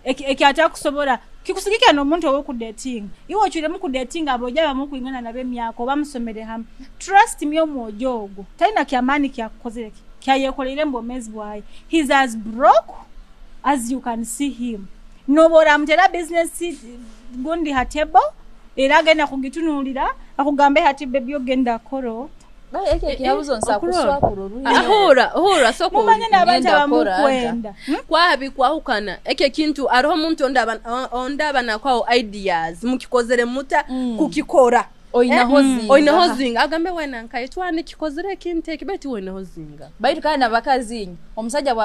Ekyatakusobola kikusigikira n'omuntu ow'okudetinga iwe okyiremu kudetinga abojja bamukwingana nabo emyaka oba musomere hamwe trust me omwojo ogwo talina kyamaani kyakukozere kyayekoleire mu bwomeezi bwaye. He's as broke as you can see him noba oramutera business gundi hatebo era agenda kugitunuulira akugambe hati bebi ogenda koro. Ekyo ekihabuzo nsakuswakura olulimi. Ahura hura soko mumanye n'abantu Ngenda kora abamukwenda. Kwabi kwahukana ekyo ekintu ariho omuntu ondaba nakwawo ideas mukikozere muta kukikora. Oinaho zinga. Oinaho zinga agambe wena nkaye twanikikozire ekintu eki baitu oinaho zinga. Baitu kandi nabakazi inye omusajja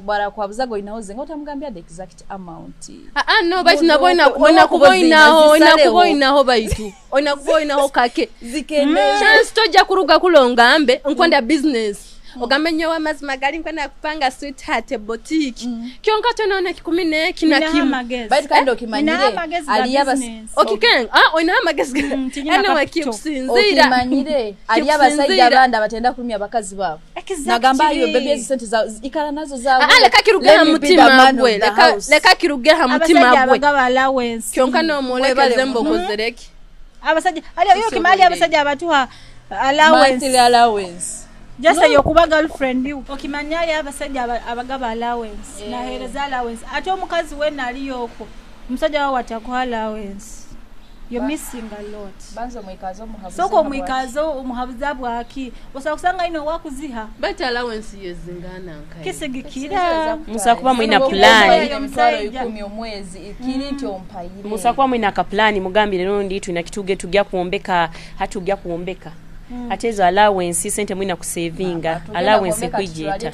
bwarakuhabuzaga oinaho zinga otamugambia the exact amount. Ah no, baitu nabo oina kuba oinaho, oina kuba oinaho, baitu oina kuba oinaho kake zikende chance tojja kuruga kulongambe nkwenda business ogambe nyowe amazima gali nkwenda kupanga sweetheart boutique kyonka tonaona kikumi neki na kimu. Baitu kandi okimanyire okikenga oinaho amagezi anyway kikusinzira okimanyire ali abasajja abandi abatenda kulumya abakazi baabo nagamba ayo baby ezi sente za ikala nazo za leka kiruge ha mutima gwe, leka kiruge ha mutima gwe kyonka nomulekeze mbokozereki abasajja ali yo kimali abasajja abatuha allowance allowance just no. Yokuba girlfriend you okimanya ali abasajja abagaba allowance yeah. Nahereza allowance ate omukazi we nali yoko omusajja wawe atakuha allowance you're missing a lot. Banzo mwikazo muhabuza soko mwikazo omuhabuza bwaki osaba kusanga ino wakuziha but allowance yezingana nkai kisigikira musa kuba mwina plan 10 omwezi ikiri nti ompayire musa kuba mwina ka plan mugambire rundi tulina kituge tujja kuombeka hatujja kuombeka ate ezo allowance sente mwina kusavinga allowance kwijeta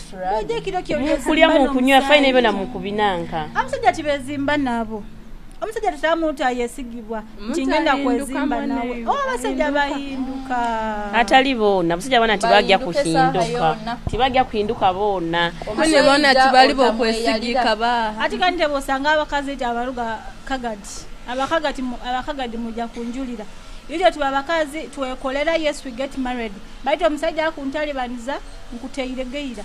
kulya mu kunywa fine ebyo na mukubinanka amusajja tibezimba nabo omusajja tutamuntu ayesigibwa nti ngenda kwezimba nawe abasajja bahinduka atali boona abasajja bona tibajja kuhinduka tibajja kuhinduka boona bone bona tibali bokwesigika ba ati kandi tebosanga abakazi ti abaruga kagadi abakagadi mujja kunjulira ilyo tuba abakazi twekolera yes we get married baitu omusajja akuntalibaniza nkuteiregeira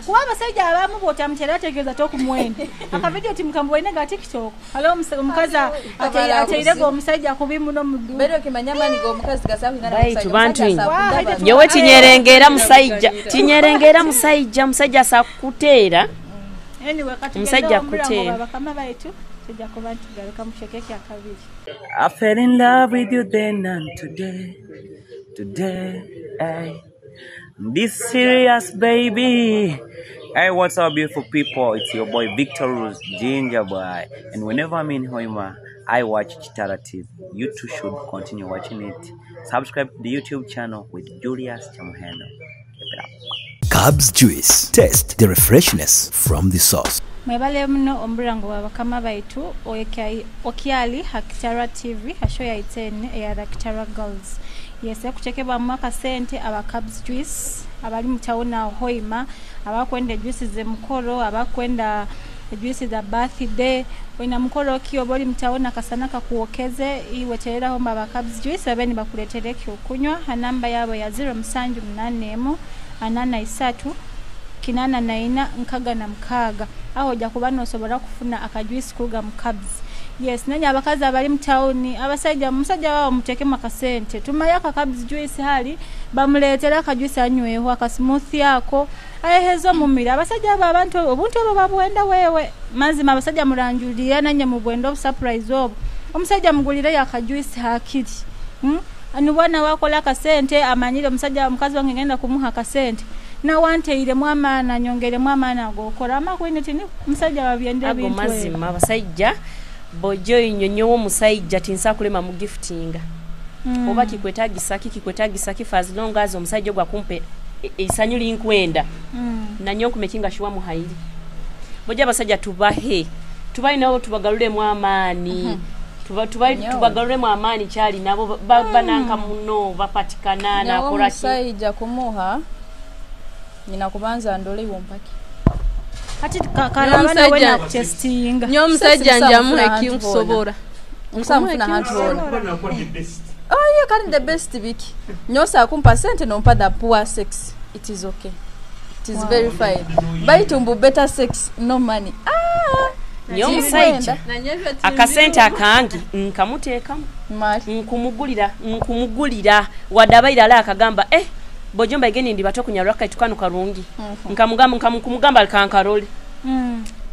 kuba abasajja abamu bw'otamutera ategeeza tokumwenda akavidiyo timukamubwaine ga TikTok aliwo omukazi ateirega omusajja kubi muno mudu baitu bantu nyowe tinyerengera musajja tinyerengera musajja musajja asakuteera omusajja akuteera bakama baitu tujja kuba ntugaruka mu kisheke kya kabiri. I fell in love with you then and today, today, hey. This serious baby. Hey, what's up, beautiful people? It's your boy Victor Rose, Ginger Boy. And whenever I'm in Hoima, I watch Kitara TV. You too should continue watching it. Subscribe to the YouTube channel with Julius Chamuhendo. Keep it up. Cubs Juice. Taste the refreshness from the source. Mwebale muno omurango wa bakama baitu okyali ha Kitara TV hasho ya itene eya the Kitara Girls. Yes, kutekebwamu akasente aba Cubs Juice abali mu town Hoima abakwenda juice ze mukoro abakwenda juice za birthday wena mukoro ki oboli mtaona kasana kakuokeze iwetereraho aba Cubs Juice abeni bakuletere okunywa namba yabo ya 0781 43 84 66 aho ojja kuba nosobola kufuna akajuice kuruga mu Cubs. Yes, nanya abakazi abali mu town abasajja musajja wao mutekemu akasente tumaye aka Cubs Juice hali bamuleetera akajuice anyweho akasmoothie ako ayehezo mumira abasajja abo abantu obuntu abo babwenda wewe mazima abasajja muranjuliya nanye mubwenda obu surprise obu omusajja mugulire akajuice hakiri anubona wakola akasente amanyire omusajja omukazi wange ngenda kumuha akasente na wanteiremu amaana nyongeremu amaana agokora amakwine tini musajja babyende ago bintu mazima abasajja bojo inyonyo omusajja tinsa kulema mu giftinga oba kikwetagisa kikwetagisa kifa as long as omusajja gwa kumpe isanyu linkwenda nanyo nkumekinga shuwa muhairi bojo abasajja tubahe tubayi nabo tubagalulemu amaani tubagalulemu amaani kyali nabo bananka muno bapatikana nakola ki omusajja kumuha nina kubanza ndole iwo mpaki ati kalabana wena testinga nyo omusajja njamu ekinkusobola nkusamufuna hantu hona oh yeah kandi the best biki nyosa kumpa sente nompa the poor sex it is okay it is very fine baitu mbu better sex no money nyo omusajja akasente akangi nkamuteekamu nkumugulira wadde abaire ala akagamba bojomba igeni ndi bato kunyaraka itukano karungi nkamugamba nkamugamba kankarole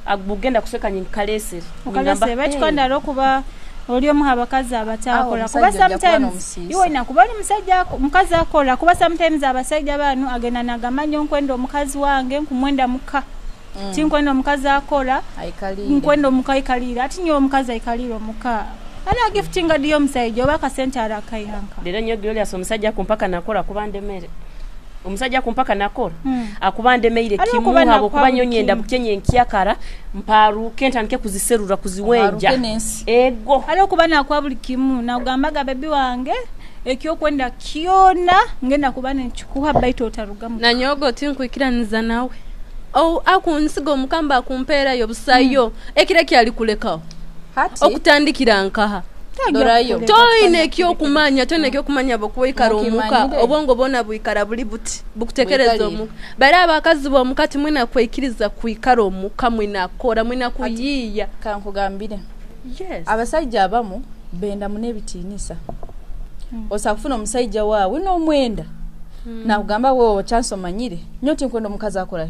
agugenda kuseka nyikalesere ukalesere batukanda rokuba oli omu abakazi abatakola kuba sometimes iwe nakuba oli musajja mukazi akola kuba sometimes abasajja bano agenda nagamba nkwenda omukazi wange nkumwenda muka tinkwenda omukazi akola nkwenda omuka aikalira ati nyo omukazi aikalira omuka Ala giftinga diyo omusajja oba akasente arakaihanka. Leero nyo Glorious, omusajja akumpaka nakola kuba ndemere. Omusajja akumpaka nakola akuba ndemeire. Ari kimu okuba habo nakuha kuba buli nyo nyenda kimu. bukenye nkyakara mparuke ntandike kuziserura kuziwenja. Oharuke n'ensi. Ego. Ari okuba nakuha buli kimu nakugambaga bebi wange ekyokwenda kyona ngenda kuba nenkikuha baitu otarugamu. Nanyogo tinkwikiraniza nawe. Akunsiga omukamba akumpeerayo busayo ekiro kyali kulekawo Hati okutandikira nkaha. Dorayo. Toine ekyokumanya, toine ekyokumanya bwokuikara omuka. Mukimanyire. Obwongo bwona bwikara buli buti bukutekereza Bwikalire. omuka. Bari abakazi bomuka timwina kwikiriza kwikara omuka, mwina kora, mwina kuyiiya. Kankugambire. Yes. Abasajja abamu benda muno ebitiinisa. Osobola kufuna omusajja waawe n'omwenda nakugamba, wewe chance omanyire nyo tinkwenda omukazi akora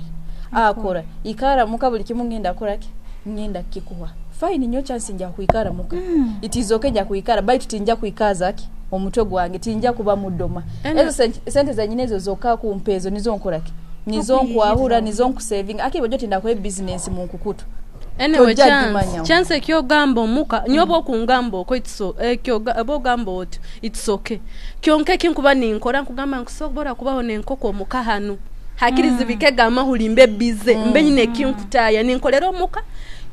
akora ikara muka, buli kimu ngenda akoraki, ngenda kikuha fine. Nyo chance nja kuikara muka, it is okay, nja kuikara, baitu tinja kuikaza ki omutwe gwange, tinja kuba mudoma. Ezo sente zenyine ezo zokka kumpa ezo nizo nkoraki, nizo nkwahura, nizo nkusaving akibo jo tinda kuhe business mu nkukutu. Anyway, Tojja chance gimanyawo. Chance ekyogamba omuka nyoba okungamba oko it's ekyoga oba ogamba otyo, it's okay. Kyonka ekinkuba ninkora nkugamba nkusobola kubaho nenkoko omuka hanu hakirizi bikega amahuri mbe bize mbe nyine ekinkutaaya ninkolera omuka,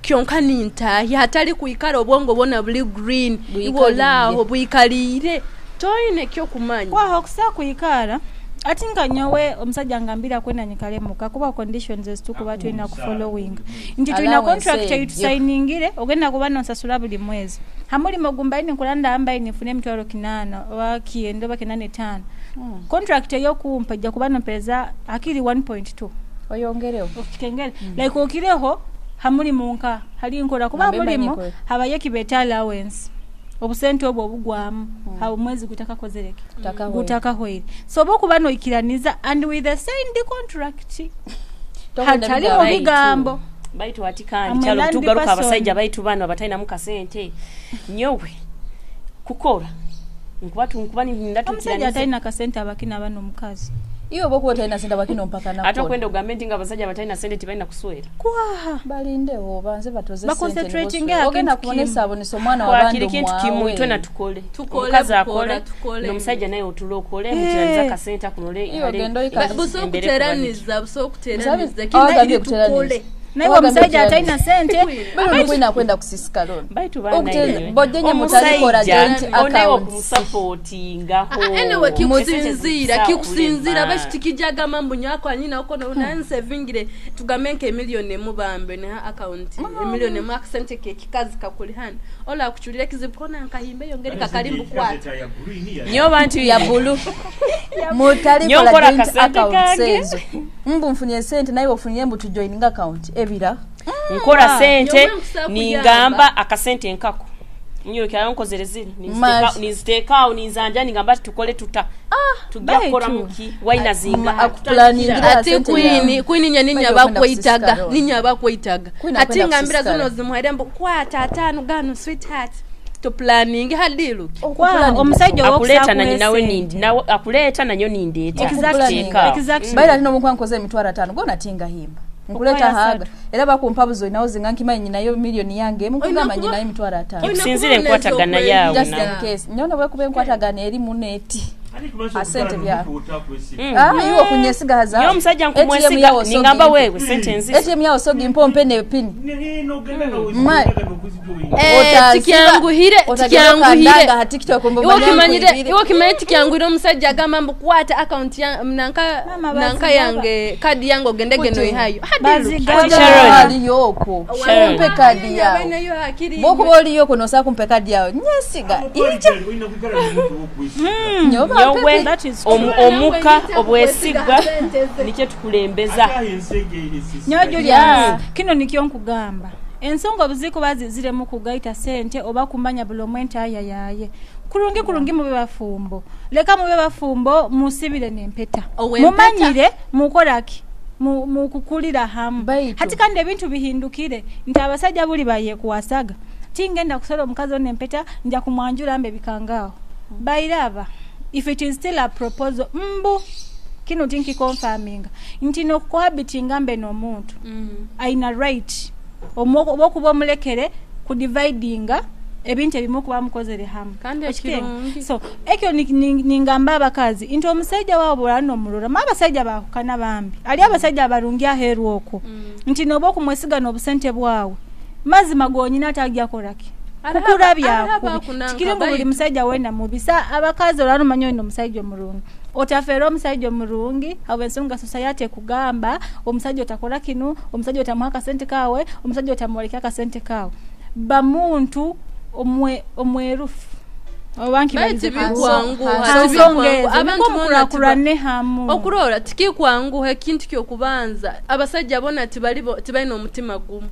kyonka nintahya hatali kwikara obwongo bwona buli green. Bwikalire. Iwolaaho bwikaliire toyine ekyokumanya. Kwaha okusa kwikara ati nga nyowe omusajja ngambira kwenda nyikale muka kuba conditions ezitukuba tulina kufollowing nti tulina Allowance contract eyo. eyitusayiningire ogenda kuba nonsasula buli mwezi hamulimo gumbaini nkulanda ambaini nfune 800,000 oba 9 oba 95. Contract eyokumpa ejja kuba nompereza akiri 1.2. Oyongereho. Okikengere like okireho hamulimu nka hali nkola kuba Nambe mulimu manyiko. habayo ekibeeta allowance, obusente obwo obugwamu awo omwezi gutakakozereke. Gutakahwere. Gutakahwere, so oba okuba noikiraniza and with the signed contract Tokwenda hatali bigambo. mu bigambo. Baitu ati kandi I'm a kyalo land tugaruka person. abasajja baitu bano abatalinamu kasente nyowe kukora nkuba nkuba Omusajja ndatuukiraniza. atalina kasente abakina bano omukazi. Iwe bwokuba otalina sente bakino mpaka Ate nakola. okwenda ogambe nti nga abasajja abatalina sente tebalina kuswera. Kwaha. Balindewo banze batoze sente. Baconcentrating niboswera. akintu Ogenda kubona kimu. esaabonesa omwana Kwakiri wabandi kintu kimu omwawe. twena tukole. Tukole, omukazi bukora, akole tukole. n'omusajja naye otule okole mutiraniza akasente akunole. Iwe ogenda oyikaza. Busa okuteraniza, busa okuteraniza. Awagambye Kindi kuteraniza. tukole. Naye omusajja atalina sente. Bino kwina kwenda kusisika loan. Baitu Okutereza- bojjenye mutalikola joint onaye accounts. okumusapootingaho. Anyway, kikusinziira, kikusinziira bakitikijagamba mbu nywako anyina uko nansevingire tugambe nke 1 million bambe neha account 1 million akasente ke kikazi kakuli hano ola akuchulira kizibu kona nkahimba eyo ngeri kakalimbu kwata. Nyoba nti Ya bulu. Nyo Mutalikola nkola joint akasente accounts kange. ezo. Mbu nfunye sente naye ofunye mbu tujoininga account ebira. Nkola sente. Nyowe nkusaba Ningamba akasente nkako nyokyala nkozere ziri ninziteekaawo ninzanja ningamba ti tukole tuta tujja Baitu. kukola muki waina zinga. Akuplaningira Ati sente kwini yawe. kwini nya ninya Bajja okwenda bakweitaga kusisika loan. ninya bakweitaga. Kwini Ati akwenda ngambira kusisikala. zino zimuhaire mbu kwata atano gano sweetheart to planning hadilu. Kwaha omusajja. Akuleeta nanyo nawe nindi nawe akuleeta nanyo nindeeta. Exactly. Exactly. Baira tino mukwa nkoze 50,000 gona tinga himba nkuleta Okwaya haga satu. era bakumpa buzo inawo zinga nkimanyi nyinayo miliyoni yange emu Olina kugamba kuba- nyinayo 50,000. Olina Kusinziira kuba enkwatagana onezo yaawe. Just in nawe. case nyona bwekuba enkwatagana eri muneti Asente bya. Mm. Ah, iwe kunyesigaza. Nyo omusajja nkumwesiga ningamba wewe sente nzizo. ATM yawo sogi mpompe ne pin. Eh, tikyanguhire, tikyanguhire. Ha TikTok mbu Iwe manya okimanyire nkuibire. iwe okimanyire tikyanguhire omusajja agamba mbu kwata account ya nanka Mama, nanka bazigaba. yange kadi yange ogende geno Kuti. ihayo. Bazigaba. Sharon. Aliyoko Sharon. kumpe kadi yawo bwokuba oliyoko nosaa kumpe kadi yawo nyesiga ija nyoba Nyowe That is true. omuka obwesigwa nikyo tukulembeza. Nyo Julius, kino nikyo nkugamba ensonga obuzikuba ziziremu kugaita sente oba kumanya buli omwe nti ayayaye kurungi kurungi mube bafumbo, leka mube bafumbo musibire nempeta. Ow'empeta. Mumanyire mukoraki mukukulira hamu. Baitu. Hati kandi ebintu bihindukire nti abasajja buli bayekuwasaga tingenda kusola omukazi ono empeta nja kumwanjula mbe bikangaawo bairaba. If it is still a proposal mbu kino tinkikonfaminga nti nokucohabitinga mbe n'omuntu aina right oba okuba omulekere kudividinga. Ebintu ebimu kuba mukozere hamu. Kandi Okikenga? ekirungi. So ekyo ningamba abakazi nti omusajja waabo bw'oraba nomurora, ma abasajja baahukana bambi, ali abasajja abarungi aheeru okwo, nti noba okumwesiga n'obusente bwawe, mazima gonyina atajja koraki kukurabya Hariho kubi. abakunanka Tikiri ngu buli baitu. musajja wena mubi. Sa abakazi oraba nomanya oyine omusajja omurungi, otafeera omusajja omurungi habw'ensonga society ekugamba omusajja otakora kinu, omusajja otamuha akasente kawe, omusajja otamworeka akasente kawe. Bamuntu omwerufu oba Baitu nkibalize bikwanguha, nsonga tibikwanguha. ezo Abantu niko boona mukurakurane hamu. Okurora tikikwanguha. Ekintu kyokubanza, abasajja bona tibalina omutima gumu.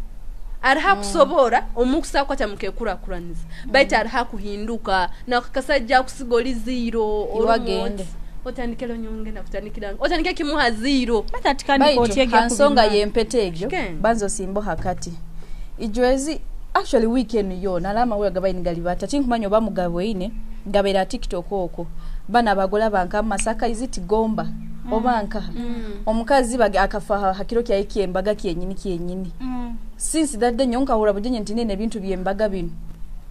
Ariho akusobora omukusa kwata mukekurakuraniza, baitu ariho akuhinduka nakakasajja akusiga oli ziro. Iwagende. Otandikira nyongenda kutandikira otandike kimuha ziro. Baitu otyege hansonga kubimanya. yempeta egyo, Shikenge. banza osimbo hakati ijwezi, actually weekend yona ala amawulire gabaine gali bata tinkumanya oba mugabweine gabeera TikTok okwo bana abagola banka Masaka iziti Gomba oba nkaha, omukazi akafa hakiro kyaye kyembaga kyenyini kyenyini. Since that day nyowe nkahura bujenye nti nene ebintu byembaga bino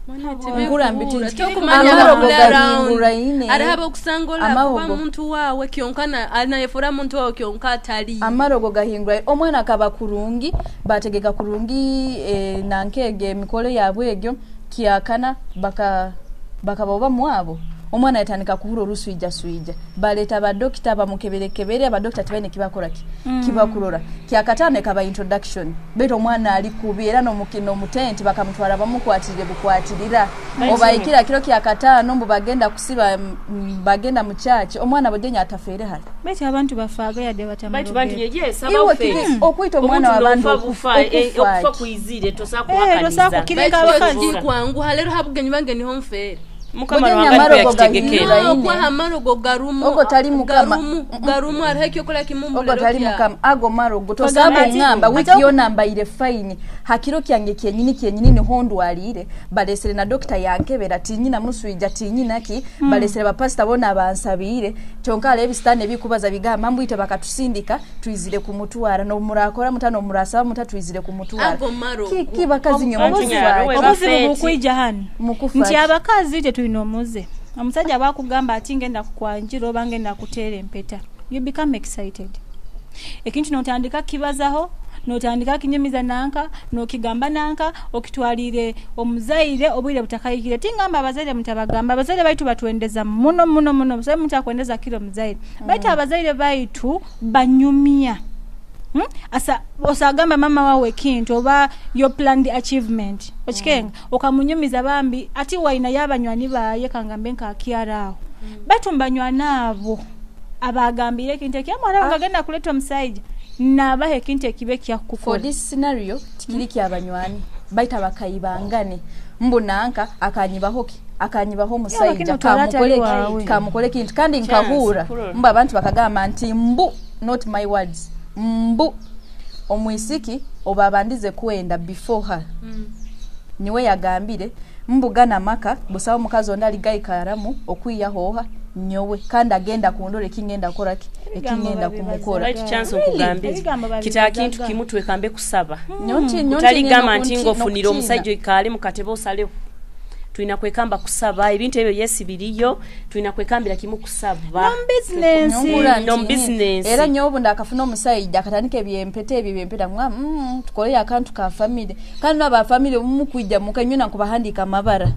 Nkura mbiti nti Tokumanya amarogo bakula gahingura round. ine. Ariho abokusanga olakuba Amarogo. muntu waawe kyonka anayefura muntu waawe kyonka atali. Amarogo gahingura, omwana akaba kurungi, bategeka kurungi, nankege emikolo yabwe egyo kyakana bakaba oba mwabo omwana yatandika kuhura oruswija swija, baleta abadokita bamukeberekebere, abadokita tibaine kibakoraki kibakurora. Kyakatano ekaba introduction, baitu omwana ali kubi era n'omutenti bakamutwara bamukwatirire bukwatirira obaikira kiro kyakatano mbu bagenda kusiba, bagenda mu church, omwana bujenya atafeere hali. Baitu abantu bafaaga yadde Baitu bantu batamulogera. yes, Iwe abaffe. okwita omwana Omuntu w'abantu n'ofa bufa, okufa okufa ki? kwizire Tosa tosakuhakaniza. kukiringa Baitu abakazi. tikikwanguha lero habugenyi bange niho nfeere. Mukama Bugenyi Ruhanga amarogo ariko yakitegekera. gahingura. No, Ine. kwaha amarogo garumu. Ogo tali mukama. Garumu, garumu ariho ekyokola kimu Ogo mbulero tali kya- mukama, ago marogo Bagamba tosaba ati- ngamba wiki ate- yona mbaire fine, hakiro kyange kyenyini kyenyini niho ndwalire, balesere na dokita yankebera tinyina muswija tinyina ki, balesere bapasita bona bansabiire, kyonka ale ebisitani ebikubaza bigamba mbwite bakatusindika twizire kumutwara nomurakora muta nomurasaba muta twizire kumutwara. Ago marogo. Kiki bakazi nywe Bantu mukufa nyaro, ki? we Obuzibu bafeeti. bukwija hano Mukufa nti ki? abakazi tetulina omuze. Omusajja bwakugamba ati ngenda kukwanjira oba ngenda kuteera empeta, you become excited. Ekintu notandika kibazaho, notandika kinyumiza nanka nokigamba nanka okitwalire omuzaire obwire butakayikire. Tingamba abazaire mutabagamba, abazaire baitu batwendeza muno muno muno, musabe mutakwendeza kiro muzaire, baitu abazaire baitu banyumya. Asa osagamba mama wawe ekintu oba your planned achievement, okikenga okamunyumiza bambi ati waina yabanywani baye kangambe nkakyara aho, baitu mbanywani abo abagambire ekintu ekyamwara ah. Ngagenda kuleta omusaija nabaha ekintu ekibe For kyakukukora. this scenario tikiri kyabanywani baita bakayibangane mbu nanka akanyibaho ki akanyibaho omusajja Lakini otwala atali waawe. kamukole kintu kandi Chance, nkahuura kurora. mbu abantu bakagamba nti mbu, not my words, mbu omwisiki oba abandize kwenda before her niwe yagambire mbu gana maka busawo omukazi ondi aligaikaramu okwiyaho oha nyowe kandi agenda kundora ekingenda kukoraki ekingenda kumukora. Right, chance nkugambire. Ebigambo babibazaga. Kita kintu kimu twekambe kusaba. Nyonti Utaligamba nti nino ngofunira nokutina. Omusajja oikaale mu katebe osalewo. Tulina kwekamba kusaba ebintu ebyo yesi biriyo, tulina kwekambira kimu kusaba. Bizinensi. Nyongura No nti, business. Era nyowe obu ndakafuna omusajja akatandika ebyempeta ebyo ebyempeta mwa tukoleyo akantu ka family kandi naba family mukwijja muka nywe nankubahandiika amabara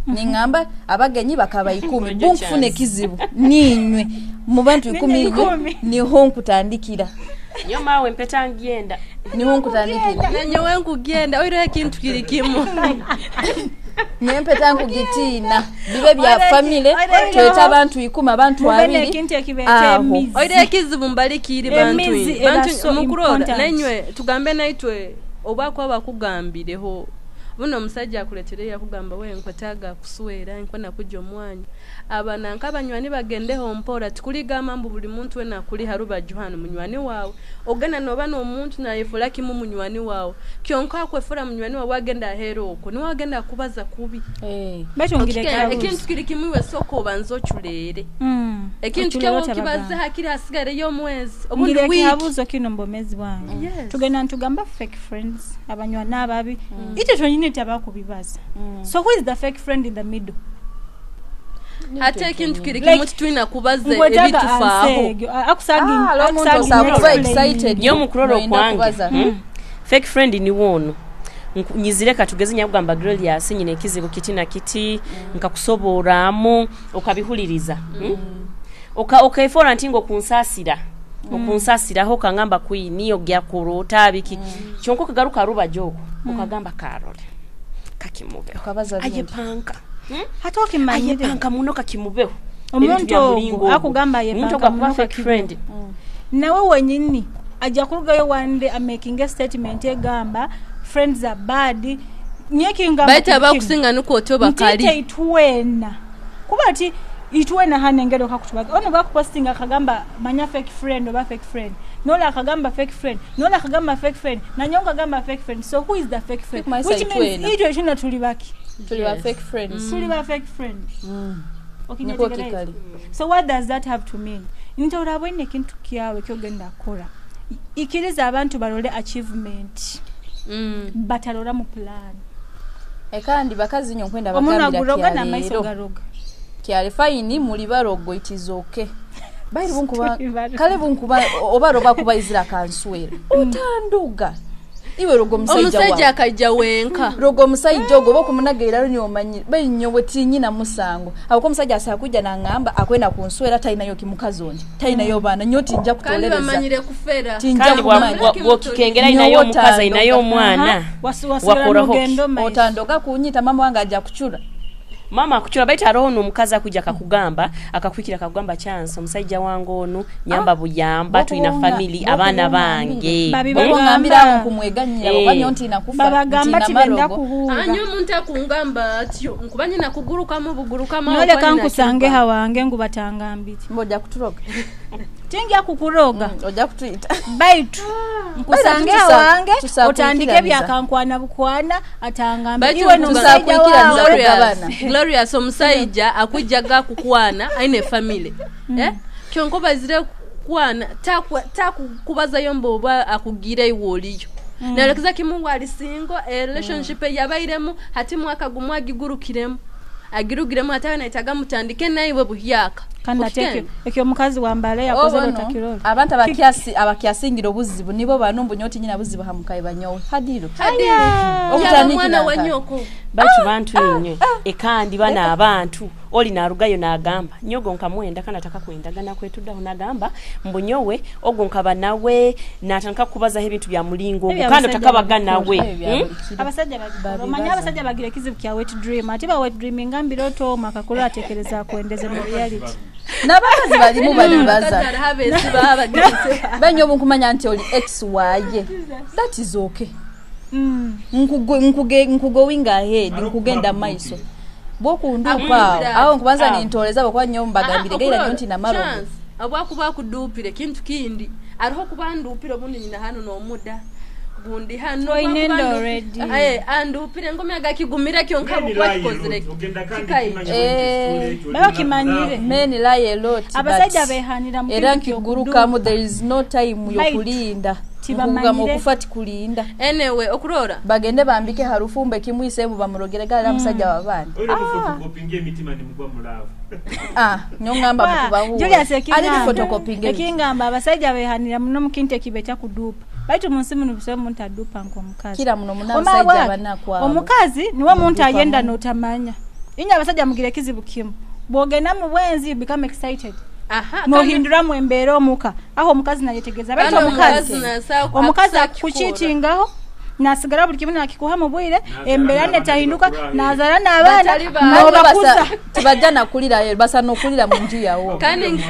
ningamba abagenyi bakaba 10 Ojja bunkufuna chance. ekizibu ninywe mu bantu 10 Ninywe inywe 10. niho nkutandikira. Nyo maawe empeta ngenda. Niho nkutandikira. Nanyowe nkugenda oireho ekintu kiri kimu. Nempeta nkugitiina bibe bya family tweta abantu 10 abantu Mube 20 n'ekintu ekibeeta aho. emizi. Oireho ekizibu mbalikiri bantu Emizi bantu eba so mukurora important. nainywe tugambe naitwe oba bakugambireho buno omusajja akuletere yakugamba we nkwetaaga kuswera nkwena kujja omwanya abana nkabanywani bagendeho mpora tikuligamba mbu buli muntu wena akuli harubaju hano munywani wawe ogenda noba n'omuntu nayefura kimu munywani wawe kyonka akwefura munywani wawe agenda ahera okwo niwe agenda akubaza kubi. Baitu Okikera, ngireka ekintu kiri kimwe iwe sooka obanze oculeere. Ekintu Okirora kyawe otabagamba. kibaze hakiri hasigareyo omwezi obundi Ngira wiki. ekihabuzo kino mbomezi bwange. Yes. Tugenda ntugamba fake friends, abanywana ababi. Ite twenyini tabakubibaza. So who is the fake friend in the middle? Ate ekintu kiri Like, kimu titwina kubaza Ngwetaaga ebitufaaho. answer. Akusagging- Ah, omuntu akusagging osaba kuba explain. excited. Nyo mukurora Noyenda okwange. kubaza. Fake friend ni wono. Nyizire katugeze nyakugamba Glorious nyine ekizibu kiti na kiti, nkakusoboramu okabihuliriza. Okefora nti ngo kunsasira. Okunsasiraho kangamba kwini ogya kurota biki. Kyonko kagaruka ruba joko okagamba Karole. Kakimubeho. Okabaza Aye bindi. panka. Ate okimanyire. Aye panka muno kakimubeho. Omuntu Ebintu bya ogwo mulingo ogwo. akugamba aye Omuntu panka ogwo akuba muno fake kakimubeho. friend. Nawe wenyini ajja kurugayo one day amaking a statement egamba friends are bad. Nyekingamba Baita abakusinga nuko otyo bakali. Ntite itwena. Kuba ti itwena hane ngero kakutubaga. Ono bakupostinga akagamba manya fake friend oba fake friend. Nola akagamba fake friend. Nola akagamba fake friend. Nanyonga akagamba fake friend. So who is the fake friend? Kumanyisa Which means itwena. itwe tuna tuli baki. Tuli ba fake friends. Tuli ba fake friend. Okay, Niko nyetegereza. kikali. So what does that have to mean? Nti olabwine ekintu kyawe kyogenda kukola. Ikiriza abantu balole achievement. Batalora mu plan. Ekandi bakazi nyo nkwenda Omuntu bagambira aguroga kyaleero. n'amaiso garoga. Kyale fine muli barogo it is okay. Bairi bunkuba Tuli barogo. kale bunkuba oba roba kuba izira kanswera. Otanduga. Iwe rogo musajja Omusajja wawe. akajja wenka. Rogo musajja ogwo bokumunagera lunyo omanyi benyo bwe tinyina musango. Abo omusajja asaba kujja nangamba akwenda kunswera talinayo kimukazi ondi. Talinayo baana nyo tinja Kandi kutolereza. bamanyire kufera. Tinja Kandi kumanya. bw'okikengera inayo omukazi inayo omwana. Wakoraho ki? Otandoga kunyita mama wange ajja kucura. Mama akuchura baita aroho n'omukazi akujja akakugamba akakwikira akakugamba chance omusajja wange ono nyamba buyamba tulina family abaana bange. Bongambira awo nkumweganyira oba nyo nti nakufa Babagamba nti ti benda namarogo. kuhuga. Anyo omuntu akungamba atyo nkuba nyina kugurukamu bugurukamu Noleka nkusange hawange ngubatangambiti. Mbo ojja kuturoga. Tinja kukuroga. Ojja kutuyita. Baitu nkusange hawange tusa otandike kuikiraniza. byakankwana bukwana atangambe Baitu iwe nkuba- n'omusajja wawe. Glorious, Glorious omusajja akujjaga kukwana aine family. Kyonko bazire kukwana takukubazayo mbu oba akugira iwe oliyo. Nalekeza kimu wali single relationship yabairemu hati mwaka gumu agigurukiremu. Agirugiremu ate naitaga mutandike naiwe buhyaka. Kandi ate ekyo omukazi wambale yakoze Obono, otakirora. abantu abakyasingira obuzibu nibo bano mbu nyoti nyina buzibu hamukayi banyowe hadiro Yaba mwana wa nyoko. Baitu bantu enywe ekandi bana abantu oli narugayo nagamba nyogo nkamwenda kana ataka kwendagana kwetuddaho nagamba mbu nyowe ogwo nkaba nawe natandika kubazaho ebintu bya mulingo ogwo Ebyo kandi abasajja otakabaga babikora. nawe. Abasajja babikora. Omanye abasajja bagira ekizibu kya wet dream. Ate ba wet dream ngambira otooma akakula atekereza akwendeze mu reality. N'abakazi balimu balibaza. Abakazi hariho Benyo bunkumanya nti oli ex waye. That is okay. Nkugoing ahead, nkugenda maiso. Bwokundupa awo, awo nkubanza nintoleza bwokuba nnyo mbagambire gaira nnyo nti namarogo. Obwakuba akuduupire kintu kindi ariho kuba nduupire obundi nyina hano n'omuda gundi hano Oine obwakuba enda already. Aye, anduupire ngomya gakigumira kyonka bwokuba kikozire kikaija. Baba kimanyire. Men lie a lot. Abasajja but beehanira mu era kintu nkigurukamu there is no time Right. yokulinda. Tibamanyire. Nkugamba okufa tikulinda. Anyway, okurora. Bagende bambike harufumbe kimwisemu bamurogere gala musajja w'abaana. Oyo mufotokopinga emitima ne mugwa mu laavu. Nyo ngamba mukubahuula. Julius Ali photocopying ebintu. ekingamba abasajja beehanira muno mu kintu ekibe kuduupa. Baitu mu nsi muno busobe omuntu aduupa nk'omukazi. Kira muno muna Oma abasajja bwake, abanakwabo. Omukazi niwe omuntu Muduupa ayenda muno. n'otamanya. Inye abasajja mugira ekizibu kimu. Bw'ogenda mu bwenzi you become excited. Aha, Nohinduramu embeera omuka. Aho omukazi nayetegereza. Baitu Kandi omukazi omukazi akusa akukiitingaho nasigala buli kimu nakikuha mu bwire embeera n'abaana netahinduka bakura, nazaala n'abaana Batali ba- n'obakuza. Tibajja nakulira basa n'okulira mu nju yawo. Kandi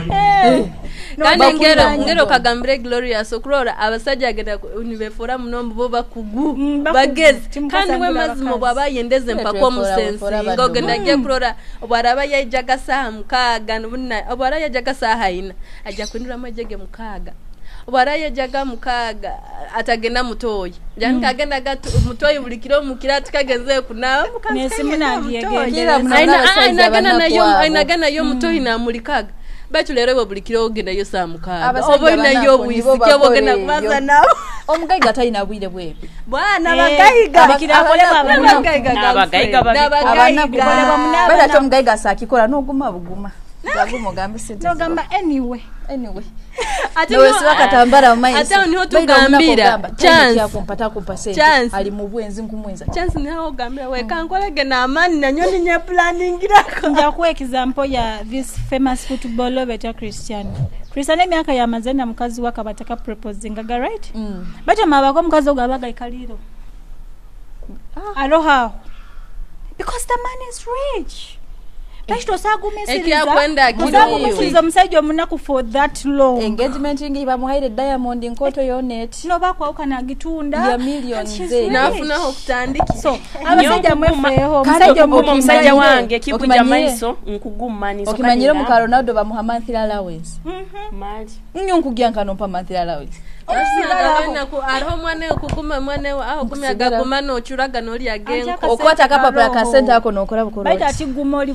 Bakula ngero kagambire Glorious okurora abasajja agenda nibefora muno mbu bo bakugu Bakugu. bagezi Timukasangula kandi we mazima abakazi. bwaba yendeze mpaka Twefora, omusensi wefora nga ogenda baddu. agiye kurora obwaraba yaijaga saaha mukaaga nobuna obwara yaijaga saaha ina ajja kuhinduramu ejege mukaaga obwara yaijaga mukaaga atagenda mutoyi janika agenda mutoyi buli kiro mukira tukagenze kunaaba N'esimu nagiyegendereza. Kira muno n'abasajja ainagana nayo banakwabo. ainagana nayo mutoyi namulikaga. Baitu leero iwe buli kiro ogendayo saa 6 Abasajja oba olinayo abanaku nibo obwisiki oba ogenda bakora kubaza ebyo. nabo. Omugaiga talina bwire bwebyo. Bwana Eh, bagaiga. abikira akolebwa abanaku. N'abagaiga babikola. Abanaku. Bali ate omugaiga asaakikola n'oguma buguma. Gaguma ogambe sente. Nogamba anyway. Anyway. Ate Nowesiba akatambala mu maiso. Ate awo niho Baida omunaku tugambira. ogamba, "Talina Chance. kyakumpa, takumpa sente. Chance. Ali mu bwenzi nkumwenza. Chance niho ogambira wekankolege n'amaani nanyo ninye planingirako. Nja kuwa example ya this famous footballer beta Cristiano. Cristiano emyaka yamaze na mukazi we akabataka proposingaga, right? Bato mabako omukazi ogwo abaga ikaliro. Aloha. Because the man is rich. Bakito Ekyakwenda kiriyo. osagumisiriza omusajja omunaku for that long. Engagement ring bamuhaire diamond nkoto yonet. No bakwawukana agitunda. Ya millions And she's eh. rich. Nafunaho okutandikira. So abasajja mwefeeho Kandi omusajja Nkuguma omusajja Okimanyire. wange kikuja Okimanyire. maiso nkuguma ninsoka Okimanyire ningamba. muka Ronaldo bamuha monthly allowance. Mali. Nnyo nkugya nkanompa monthly allowance. Ariho omwana we kuguma mwana we aho gumya Nkusigara. gaguma nocuraga nolya genko. Ate Okwata akapapula karoho. ka sente ako n'okola bukola Baita oti. ati guma oli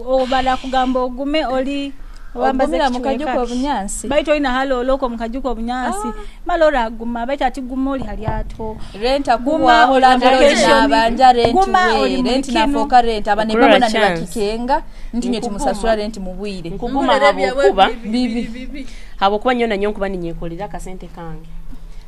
obala kugamba ogume oli owambaze Ogumira mu kichweka kajuko ki. obunyansi. Baita olina halo oloko mu kajuko obunyansi. Mala oraguma baita ati guma oli hali ato. Rent Guma akuwaho oli landlord vacation. n'abanja rent Guma we oli mu rent kinu. nafuuka rent abane Okulora babona ne chance. bakikenga nti nye Nkuguma. timusasula rent mu bwire. Nkuguma Mbulira ebyawe habwokuba bibi. habwokuba nnyo nanyo nkuba ninyekolera akasente kange.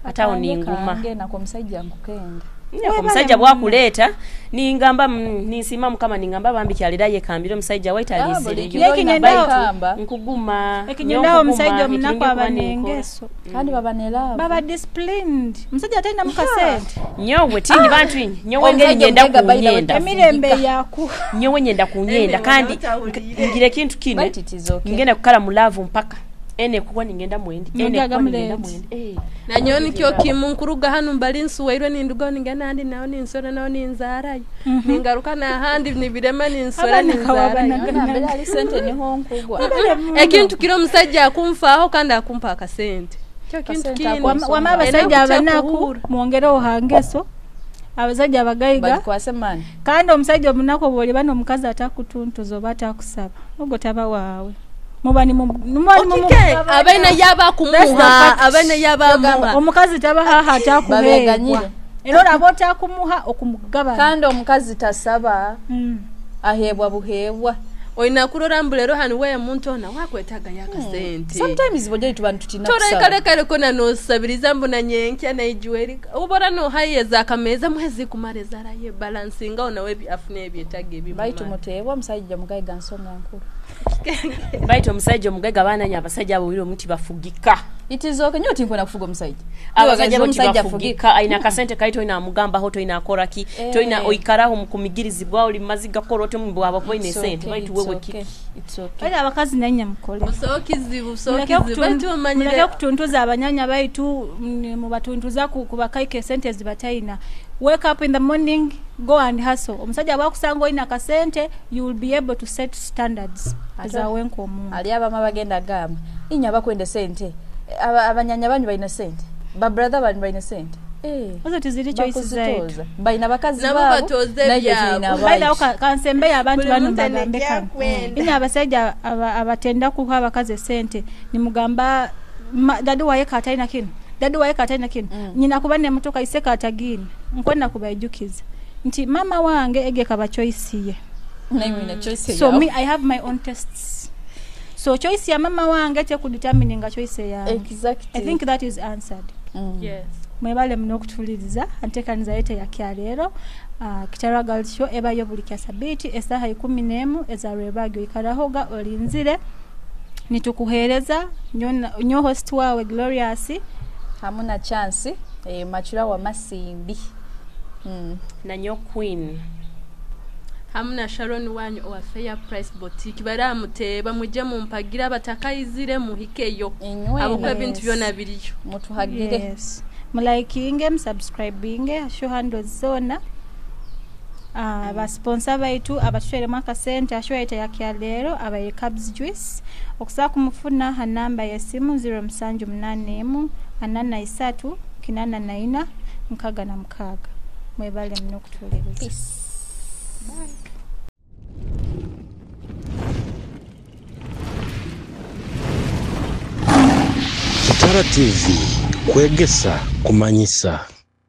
Ate awo ninguma. Kange nako omusajja nkukenda. Nyako omusajja bwakuleeta ningamba ninsiima mukama ningamba bambi kyalira yekambira omusajja waita Ah, aliisireyo. buli Yekinyendawo- Kamba. Nkuguma. Ekinyendawo omusajja nnyo omunaku nkuguma, aba ekirungi kuba ninkola. n'engeso. Kandi baba ne love. Baba disciplined. Omusajja atalinamu kasente. Nyowe tindi bantu inye nyowe ngeri Omusajja nyenda omugaiga by the way, kunyenda. Emirembe yaku. Nyowe nyenda kunyenda kandi Anyway, ngira ekintu kine But it is okay. ngenda kukala mu love mpaka ene kuba ningenda mwendi ene Nonjaga kuba ningenda muleeti. mwendi eh. Nanyo nikyo kimu nkuruga hanu mbali nsuwairwe nindugaho ningenda ahandi naho ninswera naho ninzaarayo. Ningaruka n'ahandi nibirema ninswera Abaana ninzaarayo. kawabana. Yona mbere ali sente niho nkugwa. Ekintu kiri omusajja akunfaaho kandi akumpa akasente. Kyo kintu Akasente kindi. ako. Wama abasajja Era abanaku kuhura. mwongere ohangeso. Abasajja abagaiga Bagikwase mani. kandi omusajja omunaku bw'oliba n'omukazi atakutuntuza oba atakusaba ogwo taba waawe. Muba Okike abaina yaba akumuha abaina yaba amuha. omukazi tabahaha atakuheebwa Babeganyire. era olaba otakumuha okumugabana. Kandi omukazi tasaba aheebwa buheebwa. Olina kurora mbu leero hanu wewe muntu ona wakwetagayo akasente. Sometimes bojeri tuba nitutina kusaba. Torekaleka na nosabiriza mbu na nyenkya naijuweri ubora nohayeza akameza mwezi kumara ezaraye balansinga onawe afune ebyetaago ebimu. Baitu muteebwa omusajja omugaiga nsonga nkulu. Baitu omusajja omugaiga abaana abasajja abo omuti bafugika. It is okay. Nyo tinkwenda kufuga omusajja. Abasajja bo Omusajja tibafugika ayina akasente kali tolina amugambaho tolina akola ki Eh. tolina oyikaraho mu kumigirizibwa oli mumaziga kola otyo bwaba kuba oyina It's esente okay, baitu it's wewe okay, kiki. It's okay. Era abakazi nanye mukole. Busawo kizibu busawo Muleke kizibu baitu omanyire muleke kutuntuza abanyanya baitu mubatuntuza kubakaika esente zibatayina. Wake up in the morning, go and hustle. Omusajja bwakusanga olina akasente, you will be able to set standards Ate- ezawenka omuntu. Ali abamu abagenda gamba inya bakwenda sente abanyanya banyu balina sente babrother banyu balina sente. Eh, Ozo tiziri choices zaitu. bakuzitooza balina bakazi Nabo baabo batooze naye ebyabwe. tulina Baithawo abaitu. kansembeyo abantu Buli bano muntu mbagambe alina kano. ekyakwenda. Ine abasajja abatenda kuha abakazi esente nimugamba dadi waye katalina kino dadi waye katalina kino nyina kuba nemotoka ise katagina nkwenda kubaijukiza nti mama wange ege kaba choice ye. Naye mulina choice So yawe. me I have my own tastes. So choice ya mama wange tekudetermininga choice yange. Exactly. I think that is answered. Yes. Mwebale muno okutuliriza anteekaniza yete yakyaleero. Kitara Girls Show ebayo buli kya sabiiti esaaha 11 eza lwebagyo ikarahoga olinzire nitukuheereza nyo host wawe Glorious hamuna chance machura wa masimbi Nanyo queen hamuna Sharon wanyu owa Fair Price Boutique baramuteeba mujje mumpagira abatakaizire muhikeyo abakuba ebintu byona biriyo mutuhagire. Yes. Mulikinge musubscribinge show handles zona. Basponsa baitu abatutweremu akasente asho yaita yakyaleero abaye Cubs Juice okusobola kumufuna ha namba y'essimu 0781 43 84 66. Mwebale muno okutuwuliriza. Peace. Bye. Kitara TV, kwegesa, kumanyisa.